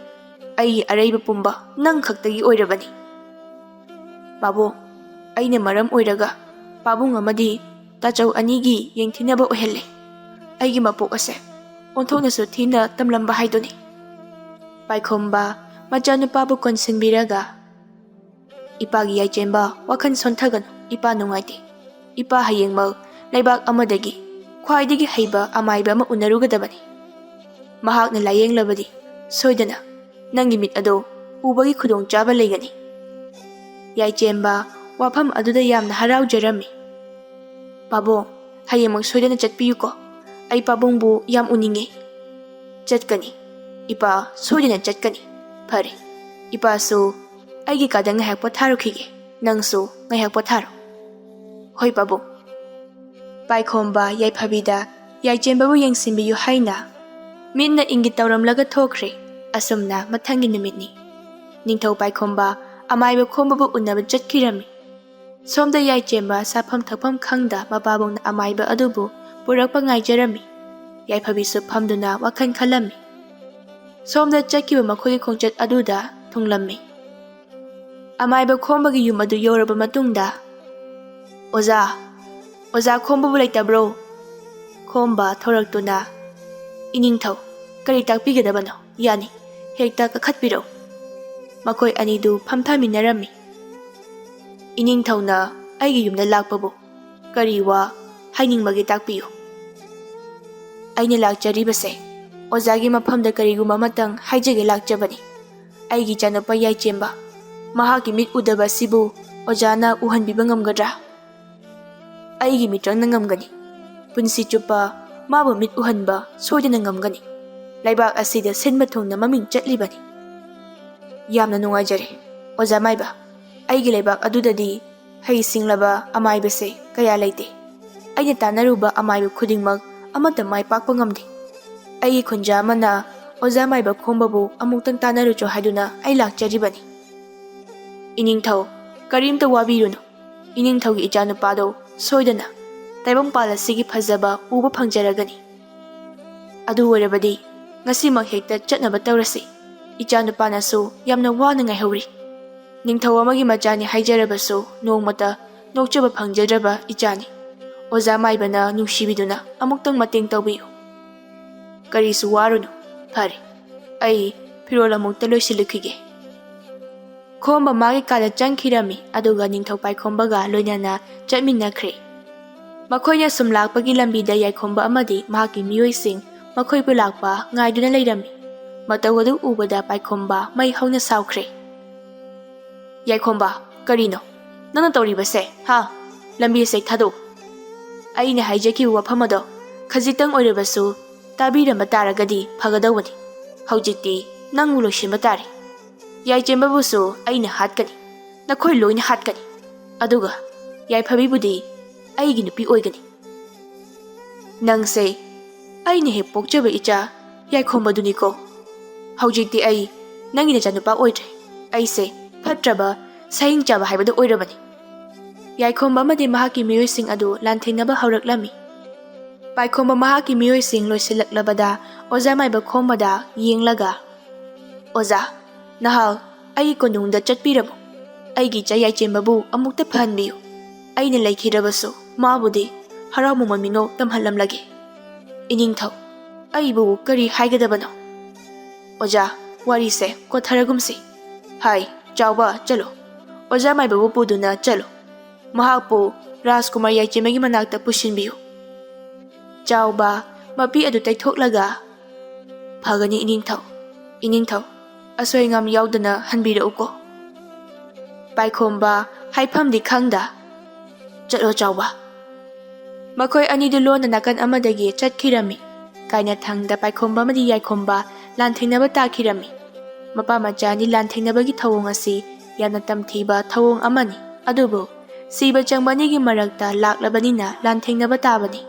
ꯑꯩꯒꯤ ꯑꯔꯩꯕ ꯄꯨꯝꯕ ꯅꯪ ꯈꯛꯇꯒꯤ ꯑꯣꯏꯔꯕꯅꯤ꯫ ꯄꯥꯕꯨꯡ, ꯑꯩꯅ ꯃꯔꯝ ꯑꯣꯏꯔꯒ ꯄꯥꯕꯨꯡ ꯑꯃꯗꯤ ꯇꯥꯆꯧ ꯑꯅꯤꯒꯤ ꯌꯦꯡꯊꯤꯅꯕ ꯑꯣꯏꯍꯜꯂꯦ꯫ ꯑꯩꯒꯤ ꯃꯄꯣꯛ ꯑꯁꯦ ꯑꯣꯟꯊꯣꯛꯅꯁꯨ ꯊꯤꯅ ꯇꯝꯂꯝꯕ ꯍꯥꯏꯗꯨꯅꯤ꯫ ꯄꯥꯏꯈꯣꯝꯕ ꯃꯆꯥꯅꯨꯄꯥꯕꯨ ꯀꯣꯟꯁꯤꯟꯕꯤꯔꯒ, "ꯏꯄꯥꯒꯤ ꯌꯥꯏꯆꯦꯝꯕ, ꯋꯥꯈꯜ ꯁꯣꯟꯊꯒꯅꯨ, ꯏꯄꯥ ꯅꯨꯡꯉꯥꯏꯇꯦ꯫ ꯏꯄꯥ ꯍꯌꯦꯡꯃꯛ ꯂꯩꯕꯥꯛ ꯑꯃꯗꯒꯤ ꯈ꯭ꯋꯥꯏꯗꯒꯤ ꯍꯩꯕ ꯑꯃꯥꯏꯕ ꯑꯃ ꯎꯅꯔꯨꯒꯗꯕꯅꯤ꯫ ꯃꯍꯥꯛꯅ ꯂꯥꯌꯦꯡꯂꯕꯗꯤ ꯁꯣꯏꯗꯅ ꯅꯪꯒꯤ ꯃꯤꯠ ꯑꯗꯣ ꯎꯕꯒꯤ ꯈꯨꯗꯣꯡꯆꯥꯕ ꯂꯩꯒꯅꯤ꯫" ꯌꯥꯏꯆꯦꯝꯕ ꯋꯥꯐꯝ ꯑꯗꯨꯗ ꯌꯥꯝꯅ ꯍꯔꯥꯎꯖꯔꯝꯃꯤ꯫ "ꯄꯥꯕꯨꯡ, ꯍꯌꯦꯡꯃꯛ ꯁꯣꯏꯗꯅ ꯆꯠꯄꯤꯌꯨꯀꯣ꯫ ꯑꯩ ꯄꯥꯕꯨꯡꯕꯨ ꯌꯥꯝ ꯎꯅꯤꯡꯉꯤ꯫" "ꯆꯠꯀꯅꯤ, ꯏꯄꯥ ꯁꯣꯏꯗꯅ ꯆꯠꯀꯅꯤ꯫ ꯐꯔꯦ, ꯏꯄꯥꯁꯨ ꯑꯩꯒꯤ ꯀꯥꯗ ꯉꯥꯏꯍꯥꯛ ꯄꯣꯊꯥꯔꯨꯈꯤꯒꯦ꯫ ꯅꯪꯁꯨ ꯉꯥꯏꯍꯥꯛ ꯄꯣꯊꯥꯔꯣ꯫" "ꯍꯣꯏ ꯄꯥꯕꯨꯡ꯫" ꯄꯥꯏꯈꯣꯝꯕ ꯌꯥꯏꯐꯕꯤꯗ ꯌꯥꯏꯆꯦꯝꯕꯕꯨ ꯌꯦꯡꯁꯤꯟꯕꯤꯌꯨ ꯍꯥꯏꯅ ꯃꯤꯠꯅ ꯏꯪꯒꯤꯠ ꯇꯧꯔꯝꯂꯒ ꯊꯣꯛꯈ꯭ꯔꯦ꯫ ꯑꯁꯨꯝꯅ ꯃꯊꯪꯒꯤ ꯅꯨꯃꯤꯠꯅꯤ꯫ ꯅꯤꯡꯊꯧ ꯄꯥꯏꯈꯣꯝꯕ ꯑꯃꯥꯏꯕ ꯈꯣꯝꯕꯕꯨ ꯎꯅꯕ ꯆꯠꯈꯤꯔꯝꯃꯤ꯫ ꯁꯣꯝꯗ ꯌꯥꯏꯆꯦꯝꯕ ꯆꯥꯐꯝ ꯊꯛꯐꯝ ꯈꯪꯗ ꯃꯄꯥꯕꯨꯡꯅ ꯑꯃꯥꯏꯕ ꯑꯗꯨꯕꯨ ꯄꯨꯔꯛꯄ ꯉꯥꯏꯖꯔꯝꯃꯤ꯫ ꯌꯥꯏꯐꯕꯤꯁꯨ ꯐꯝꯗꯨꯅ ꯋꯥꯈꯜ ꯈꯜꯂꯝꯃꯤ꯫ ꯁꯣꯝꯗ ꯆꯠꯈꯤꯕ ꯃꯈꯣꯏꯒꯤ ꯈꯣꯡꯆꯠ ꯑꯗꯨꯗ ꯊꯨꯡꯂꯝꯃꯤ꯫ ꯑꯃꯥꯏꯕ ꯈꯣꯝꯕꯒꯤ ꯌꯨꯝ ꯑꯗꯨ ꯌꯧꯔꯕ ꯃꯇꯨꯡꯗ, "ꯑꯣꯖꯥ, ꯑꯣꯖꯥ ꯈꯣꯝꯕꯕꯨ ꯂꯩꯇꯕ꯭ꯔꯣ?" ꯈꯣꯝꯕ ꯊꯣꯔꯛꯇꯨꯅ, "ꯏꯅꯤꯡꯊꯧ, ꯀꯔꯤ ꯇꯥꯛꯄꯤꯒꯗꯕꯅꯣ? ꯌꯥꯅꯤ, ꯍꯦꯛꯇ ꯀꯥꯈꯠꯄꯤꯔꯛꯎ꯫" ꯃꯈꯣꯏ ꯑꯅꯤꯗꯨ ꯐꯝꯊꯃꯤꯟꯅꯔꯝꯃꯤ꯫ "ꯏꯅꯤꯡꯊꯧꯅ ꯑꯩꯒꯤ ꯌꯨꯝꯗ ꯂꯥꯛꯄꯕꯨ ꯀꯔꯤ ꯋꯥ ꯍꯥꯏꯅꯤꯡꯕꯒꯦ, ꯇꯥꯛꯄꯤꯌꯨ꯫" "ꯑꯩꯅ ꯂꯥꯛꯆꯔꯤꯕꯁꯦ ꯑꯣꯖꯥꯒꯤ ꯃꯐꯝꯗ ꯀꯔꯤꯒꯨꯝꯕ ꯑꯃꯇꯪ ꯍꯥꯏꯖꯒꯦ ꯂꯥꯛꯆꯕꯅꯤ꯫ ꯑꯩꯒꯤ ꯏꯆꯥꯅꯨꯄꯥ ꯌꯥꯏꯆꯦꯝꯕ, ꯃꯍꯥꯛꯀꯤ ꯃꯤꯠ ꯎꯗꯕ ꯑꯁꯤꯕꯨ ꯑꯣꯖꯥꯅ ꯎꯍꯟꯕꯤꯕ ꯉꯝꯒꯗ꯭ꯔꯥ? ꯑꯩꯒꯤ ꯃꯤꯇ꯭ꯔꯪꯅ ꯉꯝꯒꯅꯤ꯫ ꯄꯨꯟꯁꯤ ꯆꯨꯞꯄ ꯃꯥꯕꯨ ꯃꯤꯠ ꯎꯍꯟꯕ ꯁꯣꯏꯗꯅ ꯉꯝꯒꯅꯤ꯫ ꯂꯩꯕꯥꯛ ꯑꯁꯤꯗ ꯁꯤꯟꯕ ꯊꯨꯡꯅ ꯃꯃꯤꯡ ꯆꯠꯂꯤꯕꯅꯤ꯫ ꯌꯥꯝꯅ ꯅꯨꯡꯉꯥꯏꯖꯔꯦ, ꯑꯣꯖꯥ ꯃꯥꯏꯕ꯫ ꯑꯩꯒꯤ ꯂꯩꯕꯥꯛ ꯑꯗꯨꯗꯗꯤ ꯍꯩ ꯁꯤꯡꯂꯕ ꯑꯃꯥꯏꯕꯁꯦ ꯀꯌꯥ ꯂꯩꯇꯦ꯫ ꯑꯩꯅ ꯇꯥꯟꯅꯔꯨꯕ ꯑꯃꯥꯏꯕ ꯈꯨꯗꯤꯡꯃꯛ ꯑꯃꯠꯇ ꯃꯥꯏ ꯄꯥꯛꯄ ꯉꯝꯗꯦ꯫ ꯑꯩꯒꯤ ꯈꯨꯟꯖꯥ ꯑꯃꯅ ꯑꯣꯖꯥ ꯃꯥꯏꯕ ꯈꯣꯝꯕꯕꯨ ꯑꯃꯨꯛꯇꯪ ꯇꯥꯟꯅꯔꯨꯆꯣ ꯍꯥꯏꯗꯨꯅ ꯑꯩ ꯂꯥꯛꯆꯔꯤꯕꯅꯤ꯫ ꯏꯅꯤꯡꯊꯧ, ꯀꯔꯤꯝꯇ ꯋꯥꯕꯤꯔꯨꯅꯨ꯫ ꯏꯅꯤꯡꯊꯧꯒꯤ ꯏꯆꯥꯅꯨꯄꯥꯗꯣ ꯁꯣꯏꯗꯅ ꯇꯥꯏꯕꯪꯄꯥꯜ ꯑꯁꯤꯒꯤ ꯐꯖꯕ ꯎꯕ ꯐꯪꯖꯔꯒꯅꯤ꯫ ꯑꯗꯨ ꯑꯣꯏꯔꯕꯗꯤ ꯉꯁꯤꯃꯛ ꯍꯦꯛꯇ ꯆꯠꯅꯕ ꯇꯧꯔꯁꯤ꯫ ꯏꯆꯥꯅꯨꯄꯥꯅꯁꯨ ꯌꯥꯝꯅ ꯋꯥꯅ ꯉꯥꯏꯍꯧꯔꯤ꯫ ꯅꯤꯡꯊꯧ ꯑꯃꯒꯤ ꯃꯆꯥꯅꯤ ꯍꯥꯏꯖꯔꯕꯁꯨ ꯅꯣꯡꯃꯇ ꯅꯣꯛꯆꯕ ꯐꯪꯖꯗ꯭ꯔꯕ ꯏꯆꯥꯅꯤ꯫ ꯑꯣꯖꯥ ꯃꯥꯏꯕꯅ ꯅꯨꯡꯁꯤꯕꯤꯗꯨꯅ ꯑꯃꯨꯛꯇꯪ ꯃꯇꯦꯡ ꯇꯧꯕꯤꯌꯨ꯫ ꯀꯔꯤꯁꯨ ꯋꯥꯔꯨꯅꯨ꯫ ꯐꯔꯦ, ꯑꯩ ꯐꯤꯔꯣꯜ ꯑꯃꯨꯛꯇ ꯂꯣꯏꯁꯤꯜꯂꯨꯈꯤꯒꯦ꯫ ꯈꯣꯝꯕ ꯃꯥꯒꯤ ꯀꯥꯗ ꯆꯪꯈꯤꯔꯝꯃꯤ, ꯑꯗꯨꯒ ꯅꯤꯡꯊꯧ ꯄꯥꯏꯈꯣꯝꯕꯒ ꯂꯣꯏꯅꯅ ꯆꯠꯃꯤꯟꯅꯈ꯭ꯔꯦ꯫ ꯃꯈꯣꯏꯅ ꯁꯨꯝ ꯂꯥꯛꯄꯒꯤ ꯂꯝꯕꯤꯗ ꯌꯥꯏꯈꯣꯝꯕ ꯑꯃꯗꯤ ꯃꯍꯥꯛꯀꯤ ꯃꯤꯑꯣꯏꯁꯤꯡ ꯃꯈꯣꯏꯕꯨ ꯂꯥꯛꯄ ꯉꯥꯏꯗꯨꯅ ꯂꯩꯔꯝꯃꯤ꯫ ꯃꯇꯧ ꯑꯗꯨ ꯎꯕꯗ ꯄꯥꯏꯈꯣꯝꯕ ꯃꯩ ꯍꯧꯅ ꯁꯥꯎꯈ꯭ꯔꯦ꯫ "ꯌꯥꯏꯈꯣꯝꯕ, ꯀꯔꯤꯅꯣ ꯅꯪꯅ ꯇꯧꯔꯤꯕꯁꯦ, ꯍꯥ? ꯂꯝꯕꯤꯁꯦ ꯊꯥꯗꯣꯛꯎ꯫ ꯑꯩꯅ ꯍꯥꯏꯖꯈꯤꯕ ꯋꯥꯐꯝ ꯑꯗꯣ ꯈꯖꯤꯛꯇꯪ ꯑꯣꯏꯔꯕꯁꯨ ꯇꯥꯕꯤꯔꯝꯕ ꯇꯥꯔꯒꯗꯤ ꯐꯒꯗꯧꯕꯅꯤ꯫ ꯍꯧꯖꯤꯛꯇꯤ ꯅꯪꯕꯨ ꯂꯣꯏꯁꯤꯟꯕ ꯇꯥꯔꯦ꯫ ꯌꯥꯏꯆꯦꯝꯕꯕꯨꯁꯨ ꯑꯩꯅ ꯍꯥꯠꯀꯅꯤ, ꯅꯈꯣꯏ ꯂꯣꯏꯅ ꯍꯥꯠꯀꯅꯤ꯫ ꯑꯗꯨꯒ ꯌꯥꯏꯐꯕꯤꯕꯨꯗꯤ ꯑꯩꯒꯤ ꯅꯨꯄꯤ ꯑꯣꯏꯒꯅꯤ꯫ ꯅꯪꯁꯦ ꯑꯩꯅ ꯍꯦꯛ ꯄꯣꯛꯆꯕ ꯏꯆꯥ ꯌꯥꯏꯈꯣꯝꯕꯗꯨꯅꯤꯀꯣ꯫ ꯍꯧꯖꯤꯛꯇꯤ ꯑꯩ ꯅꯪꯒꯤ ꯅꯆꯥꯅꯨꯄꯥ ꯑꯣꯏꯗ꯭ꯔꯦ꯫ ꯑꯩꯁꯦ ꯐꯠꯇ꯭ꯔꯕ ꯁꯍꯤꯡ ꯆꯥꯕ ꯍꯥꯏꯕꯗꯨ ꯑꯣꯏꯔꯕꯅꯤ꯫" ꯌꯥꯏꯈꯣꯝꯕ ꯑꯃꯗꯤ ꯃꯍꯥꯛꯀꯤ ꯃꯤꯑꯣꯏꯁꯤꯡ ꯑꯗꯨ ꯂꯥꯟꯊꯦꯡꯅꯕ ꯍꯧꯔꯛꯂꯝꯃꯤ꯫ ꯄꯥꯏꯈꯣꯝꯕ ꯃꯍꯥꯛꯀꯤ ꯃꯤꯑꯣꯏꯁꯤꯡ ꯂꯣꯏꯁꯤꯜꯂꯛꯂꯕꯗ ꯑꯣꯖꯥ ꯃꯥꯏꯕ ꯈꯣꯝꯕꯗ ꯌꯦꯡꯂꯒ, "ꯑꯣꯖꯥ, ꯅꯍꯥꯛ ꯑꯩꯒꯤ ꯀꯣꯅꯨꯡꯗ ꯆꯠꯄꯤꯔꯝꯃꯨ꯫ ꯑꯩꯒꯤ ꯏꯆꯥ ꯌꯥꯏꯆꯦꯝꯕꯕꯨ ꯑꯃꯨꯛꯇ ꯐꯍꯟꯕꯤꯌꯨ꯫ ꯑꯩꯅ ꯂꯩꯈꯤꯗ꯭ꯔꯕꯁꯨ ꯃꯥꯕꯨꯗꯤ ꯍꯔꯥꯎ ꯃꯃꯣꯟ ꯃꯤꯅꯣꯛ ꯇꯝꯍꯜꯂꯝꯂꯒꯦ꯫ ꯏꯅꯤꯡꯊꯧ, ꯑꯩꯕꯨ ꯀꯔꯤ ꯍꯥꯏꯒꯗꯕꯅꯣ?" "ꯑꯣꯖꯥ, ꯋꯥꯔꯤꯁꯦ ꯀꯣꯊꯔꯒꯨꯝꯁꯤ꯫ ꯍꯥꯏ, ꯆꯥꯎꯕ, ꯆꯠꯂꯣ꯫ ꯑꯣꯖꯥ ꯃꯥꯏꯕꯕꯨ ꯄꯨꯗꯨꯅ ꯆꯠꯂꯣ꯫ ꯃꯍꯥꯛꯄꯨ ꯔꯥꯖꯀꯨꯃꯥꯔ ꯌꯥꯏꯆꯦꯝꯕꯒꯤ ꯃꯅꯥꯛꯇ ꯄꯨꯁꯤꯟꯕꯤꯌꯨ꯫" ꯆꯥꯎꯕ ꯃꯄꯤ ꯑꯗꯨ ꯇꯩꯊꯣꯛꯂꯒ, "ꯐꯒꯅꯤ ꯏꯅꯤꯡꯊꯧ꯫ ꯏꯅꯤꯡꯊꯧ, ꯑꯁꯣꯏ ꯑꯉꯥꯝ ꯌꯥꯎꯗꯅ ꯍꯟꯕꯤꯔꯛꯎꯀꯣ꯫" ꯄꯥꯏꯈꯣꯝꯕ, ꯍꯥꯏꯐꯝꯗꯤ ꯈꯪꯗ꯫ "ꯆꯠꯂꯣ ꯆꯥꯎꯕ"꯫ ꯃꯈꯣꯏ ꯑꯅꯤꯗꯨ ꯂꯣꯟꯅ ꯅꯥꯀꯟ ꯑꯃꯗꯒꯤ ꯆꯠꯈꯤꯔꯝꯃꯤ꯫ ꯀꯥꯏꯅꯊꯪꯗ ꯄꯥꯏꯈꯣꯝꯕ ꯑꯃꯗꯤ ꯌꯥꯏꯈꯣꯝꯕ ꯂꯥꯟꯊꯦꯡꯅꯕ ꯇꯥꯈꯤꯔꯝꯃꯤ꯫ ꯃꯄꯥ ꯃꯆꯥ ꯑꯅꯤ ꯂꯥꯟꯊꯦꯡꯅꯕꯒꯤ ꯊꯧꯑꯣꯡ ꯑꯁꯤ ꯌꯥꯝꯅ ꯇꯝꯊꯤꯕ ꯊꯧꯑꯣꯡ ꯑꯃꯅꯤ꯫ ꯑꯗꯨꯕꯨ ꯁꯤꯕ ꯆꯪꯕ ꯑꯅꯤꯒꯤ ꯃꯔꯛꯇ ꯂꯥꯛꯂꯕꯅꯤꯅ ꯂꯥꯟꯊꯦꯡꯅꯕ ꯇꯥꯕꯅꯤ꯫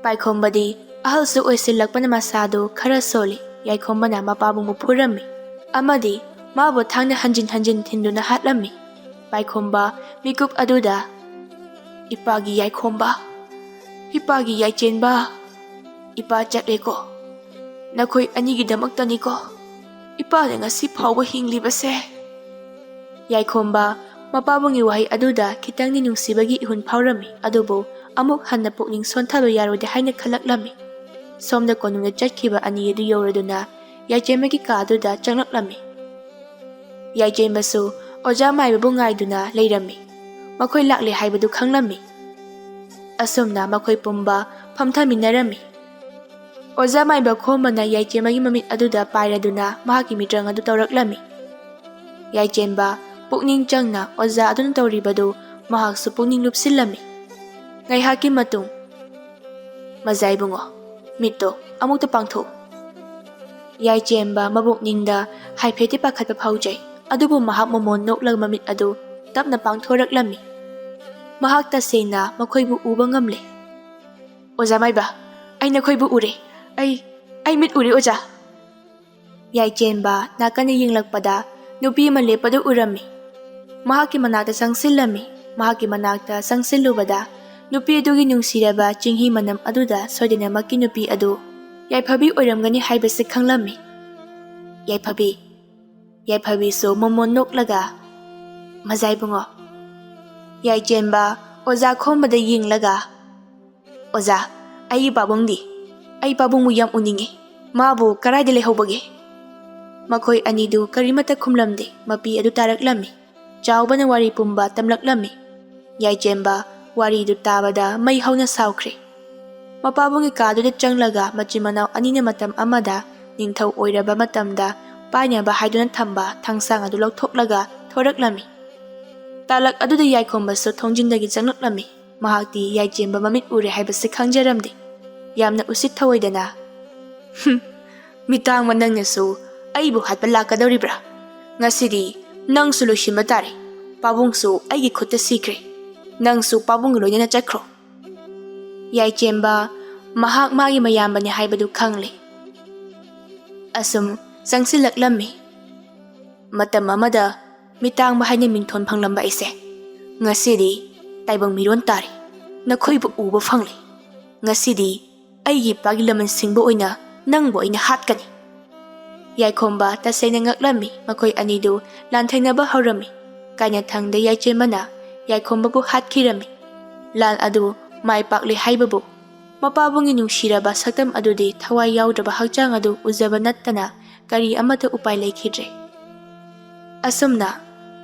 ꯄꯥꯏꯈꯣꯝꯕꯗꯤ ꯑꯍꯜꯁꯨ ꯑꯣꯏꯁꯤꯜꯂꯛꯄꯅ ꯃꯁꯥꯗꯨ ꯈꯔ ꯁꯣꯜꯂꯤ꯫ ꯌꯥꯏꯈꯣꯝꯕꯅ ꯃꯄꯥꯕꯨꯡꯕꯨ ꯐꯨꯔꯝꯃꯤ ꯑꯃꯗꯤ ꯃꯥꯕꯨ ꯊꯥꯡꯅ ꯍꯟꯖꯤꯟ ꯍꯟꯖꯤꯟ ꯊꯤꯟꯗꯨꯅ ꯍꯥꯠꯂꯝꯃꯤ꯫ ꯄꯥꯏꯈꯣꯝꯕ ꯃꯤꯀꯨꯞ ꯑꯗꯨꯗ, "ꯏꯄꯥꯒꯤ ꯌꯥꯏꯈꯣꯝꯕ, ꯏꯄꯥꯒꯤ ꯌꯥꯏꯆꯦꯟꯕ, ꯏꯄꯥ ꯆꯠꯂꯦꯀꯣ꯫ ꯅꯈꯣꯏ ꯑꯅꯤꯒꯤꯗꯃꯛꯇꯅꯤꯀꯣ ꯏꯄꯥꯅ ꯉꯁꯤ ꯐꯥꯎꯕ ꯍꯤꯡꯂꯤꯕꯁꯦ"꯫ ꯌꯥꯏꯈꯣꯝꯕ ꯃꯄꯥꯕꯨꯡꯒꯤ ꯋꯥꯍꯩ ꯑꯗꯨꯗ ꯈꯤꯇꯪꯗꯤ ꯅꯨꯡꯁꯤꯕꯒꯤ ꯏꯍꯨꯟ ꯐꯥꯎꯔꯝꯃꯤ, ꯑꯗꯨꯕꯨ ꯑꯃꯨꯛ ꯍꯟꯅ ꯄꯨꯛꯅꯤꯡ ꯁꯣꯟꯊꯕ ꯌꯥꯔꯣꯏꯗꯦ ꯍꯥꯏꯅ ꯈꯜꯂꯛꯂꯝꯃꯤ꯫ ꯁꯣꯝꯗ ꯀꯣꯅꯨꯡꯗ ꯆꯠꯈꯤꯕ ꯑꯅꯤ ꯑꯗꯨ ꯌꯧꯔꯗꯨꯅ ꯌꯥꯏꯆꯦꯟꯕꯒꯤ ꯀꯥ ꯑꯗꯨꯗ ꯆꯪꯂꯛꯂꯝꯃꯤ꯫ ꯌꯥꯏꯆꯦꯟꯕꯁꯨ ꯑꯣꯖꯥ ꯃꯥꯏꯕꯕꯨ ꯉꯥꯏꯗꯨꯅ ꯂꯩꯔꯝꯃꯤ꯫ ꯃꯈꯣꯏ ꯂꯥꯛꯂꯦ ꯍꯥꯏꯕꯗꯨ ꯈꯪꯂꯝꯃꯤ꯫ ꯑꯁꯨꯝꯅ ꯃꯈꯣꯏ ꯄꯨꯝꯕ ꯐꯝꯊꯃꯤꯟꯅꯔꯝꯃꯤ꯫ ꯑꯣꯖꯥ ꯃꯥꯏꯕ ꯈꯣꯝꯕꯅ ꯌꯥꯏꯆꯦꯟꯕꯒꯤ ꯃꯃꯤꯠ ꯑꯗꯨꯗ ꯄꯥꯏꯔꯗꯨꯅ ꯃꯍꯥꯛꯀꯤ ꯃꯤꯠꯔꯪ ꯑꯗꯨ ꯇꯧꯔꯛꯂꯝꯃꯤ꯫ ꯌꯥꯏꯆꯦꯟꯕ ꯄꯨꯛꯅꯤꯡ ꯆꯪꯅ ꯑꯣꯖꯥ ꯑꯗꯨꯅ ꯇꯧꯔꯤꯕꯗꯨ ꯃꯍꯥꯛꯁꯨ ꯄꯨꯛꯅꯤꯡ ꯂꯨꯞꯁꯤꯜꯂꯝꯃꯤ꯫ ꯉꯥꯏꯍꯥꯛꯀꯤ ꯃꯇꯨꯡ, "ꯃꯖꯥ ꯏꯕꯨꯡꯉꯣ, ꯃꯤꯠꯇꯣ ꯑꯃꯨꯛꯇ ꯄꯥꯡꯊꯣꯛꯎ"꯫ ꯌꯥꯏꯆꯦꯟꯕ ꯃꯕꯨꯛꯅꯤꯡꯗ ꯍꯥꯏꯐꯦꯠꯇꯤ ꯄꯥꯈꯠꯄ ꯐꯥꯎꯖꯩ, ꯑꯗꯨꯕꯨ ꯃꯍꯥꯛ ꯃꯃꯣꯟ ꯅꯣꯛꯂꯒ ꯃꯃꯤꯠ ꯑꯗꯨ ꯇꯞꯅ ꯄꯥꯡꯊꯣꯔꯛꯂꯝꯃꯤ꯫ ꯃꯍꯥꯛ ꯇꯁꯦꯡꯅ ꯃꯈꯣꯏꯕꯨ ꯎꯕ ꯉꯝꯂꯦ꯫ "ꯑꯣꯖꯥ ꯃꯥꯏꯕ, ꯑꯩ ꯅꯈꯣꯏꯕꯨ ꯎꯔꯦ꯫ ꯑꯩ, ꯑꯩ ꯃꯤꯠ ꯎꯔꯦ, ꯑꯣꯖꯥ"꯫ ꯌꯥꯏꯆꯦꯟꯕ ꯅꯥꯀꯟꯗ ꯌꯦꯡꯂꯛꯄꯗ ꯅꯨꯄꯤ ꯑꯃ ꯂꯦꯞꯄꯗꯨ ꯎꯔꯝꯃꯤ꯫ ꯃꯍꯥꯛꯀꯤ ꯃꯅꯥꯛꯇ ꯆꯪꯁꯤꯜꯂꯝꯃꯤ꯫ ꯃꯍꯥꯛꯀꯤ ꯃꯅꯥꯛꯇ ꯆꯪꯁꯤꯜꯂꯨꯕꯗ ꯅꯨꯄꯤ ꯑꯗꯨꯒꯤ ꯅꯨꯡꯁꯤꯔꯕ ꯆꯤꯡꯍꯤ ꯃꯅꯝ ꯑꯗꯨꯗ ꯁꯣꯏꯗꯅꯃꯛꯀꯤ ꯅꯨꯄꯤ ꯑꯗꯨ ꯌꯥꯏꯐꯕꯤ ꯑꯣꯏꯔꯝꯒꯅꯤ ꯍꯥꯏꯕꯁꯤ ꯈꯪꯂꯝꯃꯤ꯫ "ꯌꯥꯏꯐꯕꯤ"꯫ ꯌꯥꯏꯐꯕꯤꯁꯨ ꯃꯃꯣꯟ ꯅꯣꯛꯂꯒ, "ꯃꯖꯥ ꯏꯕꯨꯡꯉꯣ"꯫ ꯌꯥꯏꯆꯦꯟꯕ ꯑꯣꯖꯥ ꯈꯣꯝꯕꯗ ꯌꯦꯡꯂꯒ, "ꯑꯣꯖꯥ, ꯑꯩꯒꯤ ꯄꯥꯕꯨꯡꯗꯤ? ꯑꯩ ꯄꯥꯕꯨꯡꯕꯨ ꯌꯥꯝ ꯎꯅꯤꯡꯉꯤ꯫ ꯃꯥꯕꯨ ꯀꯗꯥꯏꯗ ꯂꯩꯍꯧꯕꯒꯦ?" ꯃꯈꯣꯏ ꯑꯅꯤꯗꯨ ꯀꯔꯤꯃꯠꯇ ꯈꯨꯝꯂꯝꯗꯦ꯫ ꯃꯄꯤ ꯑꯗꯨ ꯇꯥꯔꯛꯂꯝꯃꯤ꯫ ꯆꯥꯎꯕꯅ ꯋꯥꯔꯤ ꯄꯨꯝꯕ ꯇꯝꯂꯛꯂꯝꯃꯤ꯫ ꯌꯥꯏꯆꯦꯟꯕ ꯋꯥꯔꯤꯗꯨ ꯇꯥꯕꯗ ꯃꯩ ꯍꯧꯅ ꯁꯥꯎꯈ꯭ꯔꯦ꯫ ꯃꯄꯥꯕꯨꯡꯒꯤ ꯀꯥꯗꯨꯗ ꯆꯪꯂꯒ ꯃꯆꯤꯟ ꯃꯅꯥꯎ ꯑꯅꯤꯅ ꯃꯇꯝ ꯑꯃꯗ ꯅꯤꯡꯊꯧ ꯑꯣꯏꯔꯕ ꯃꯇꯝꯗ ꯄꯥꯏꯅꯕ ꯍꯥꯏꯗꯨꯅ ꯊꯝꯕ ꯊꯥꯡꯁꯥꯡ ꯑꯗꯨ ꯂꯧꯊꯣꯛꯂꯒ ꯊꯣꯔꯛꯂꯝꯃꯤ꯫ ꯇꯥꯂꯛ ꯑꯗꯨꯗ ꯌꯥꯏꯈꯣꯝꯕꯁꯨ ꯊꯣꯡꯖꯤꯟꯗꯒꯤ ꯆꯪꯂꯛꯂꯝꯃꯤ꯫ ꯃꯍꯥꯛꯇꯤ ꯌꯥꯏꯆꯦꯝꯕ ꯃꯃꯤꯠ ꯎꯔꯦ ꯍꯥꯏꯕꯁꯤ ꯈꯪꯖꯔꯝꯗꯦ꯫ ꯌꯥꯝꯅ ꯎꯁꯤꯠ ꯊꯑꯣꯏꯗꯅ, "ꯍꯨꯝ, ꯃꯤꯇꯥꯡꯕ ꯅꯪꯅꯁꯨ ꯑꯩꯕꯨ ꯍꯥꯠꯄ ꯂꯥꯛꯀꯗꯧꯔꯤꯕ꯭ꯔꯥ? ꯉꯁꯤꯗꯤ ꯅꯪꯁꯨ ꯂꯣꯏꯁꯤꯟꯕ ꯇꯥꯔꯦ꯫ ꯄꯥꯕꯨꯡꯁꯨ ꯑꯩꯒꯤ ꯈꯨꯠꯇ ꯁꯤꯈ꯭ꯔꯦ꯫ ꯅꯪꯁꯨ ꯄꯥꯕꯨꯡꯒ ꯂꯣꯏꯅꯅ ꯆꯠꯈ꯭ꯔꯣ꯫" ꯌꯥꯏꯆꯦꯝꯕ ꯃꯍꯥꯛ ꯃꯥꯒꯤ ꯃꯌꯥꯝꯕꯅꯤ ꯍꯥꯏꯕꯗꯨ ꯈꯪꯂꯦ꯫ ꯑꯁꯨꯝ ꯆꯪꯁꯤꯜꯂꯛꯂꯝꯃꯤ꯫ ꯃꯇꯝ ꯑꯃꯗ ꯃꯤꯇꯥꯡꯕ ꯍꯥꯏꯅ ꯃꯤꯡꯊꯣꯟ ꯐꯪꯂꯝꯕ ꯑꯩꯁꯦ ꯉꯁꯤꯗꯤ ꯇꯥꯏꯕꯪ ꯃꯤꯔꯣꯟ ꯇꯥꯔꯦ꯫ ꯅꯈꯣꯏꯕꯨ ꯎꯕ ꯐꯪꯂꯦ꯫ ꯉꯁꯤꯗꯤ ꯑꯩꯒꯤ ꯏꯄꯥꯒꯤ ꯂꯃꯟ ꯁꯤꯡꯕ ꯑꯣꯏꯅ ꯅꯪꯕꯨ ꯑꯩꯅ ꯍꯥꯠꯀꯅꯤ꯫ ꯌꯥꯏꯈꯣꯝꯕ ꯇꯁꯦꯡꯅ ꯉꯛꯂꯝꯃꯤ꯫ ꯃꯈꯣꯏ ꯑꯅꯤꯗꯨ ꯂꯥꯟꯊꯦꯡꯅꯕ ꯍꯧꯔꯝꯃꯤ꯫ ꯀꯥꯏꯅꯊꯪꯗ ꯌꯥꯏꯆꯦꯝꯕꯅ ꯌꯥꯏꯈꯣꯝꯕꯕꯨ ꯍꯥꯠꯈꯤꯔꯝꯃꯤ꯫ ꯂꯥꯟ ꯑꯗꯨ ꯃꯥꯏ ꯄꯥꯛꯂꯦ ꯍꯥꯏꯕꯕꯨ ꯃꯄꯥꯕꯨꯡꯒꯤ ꯅꯨꯡꯁꯤꯔꯕ ꯁꯛꯇꯝ ꯑꯗꯨꯗꯤ ꯊꯋꯥꯏ ꯌꯥꯎꯗ꯭ꯔꯕ ꯍꯛꯆꯥꯡ ꯑꯗꯨ ꯎꯖꯕ ꯅꯠꯇꯅ ꯀꯔꯤ ꯑꯃꯠꯇ ꯎꯄꯥꯏ ꯂꯩꯈꯤꯗ꯭ꯔꯦ꯫ ꯑꯁꯨꯝꯅ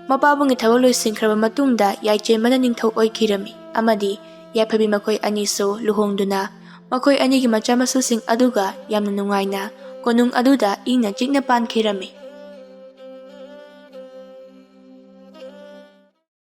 ꯃꯄꯥꯕꯨꯡꯒꯤ ꯊꯕꯛ ꯂꯣꯏꯁꯤꯟꯈ꯭ꯔꯕ ꯃꯇꯨꯡꯗ ꯌꯥꯏꯆꯦꯝꯕꯅ ꯅꯤꯡꯊꯧ ꯑꯣꯏꯈꯤꯔꯝꯃꯤ ꯑꯃꯗꯤ ꯌꯥꯏꯐꯕꯤ ꯃꯈꯣꯏ ꯑꯅꯤꯁꯨ ꯂꯨꯍꯣꯡꯗꯨꯅ ꯃꯈꯣꯏ ꯑꯅꯤꯒꯤ ꯃꯆꯥ ꯃꯁꯨꯁꯤꯡ ꯑꯗꯨꯒ ꯌꯥꯝꯅ ꯅꯨꯡꯉꯥꯏꯅ ꯀꯣꯅꯨꯡ ꯑꯗꯨꯗ ꯏꯪꯅ ꯆꯤꯛꯅ ꯄꯥꯟꯈꯤꯔꯝꯃꯤ꯫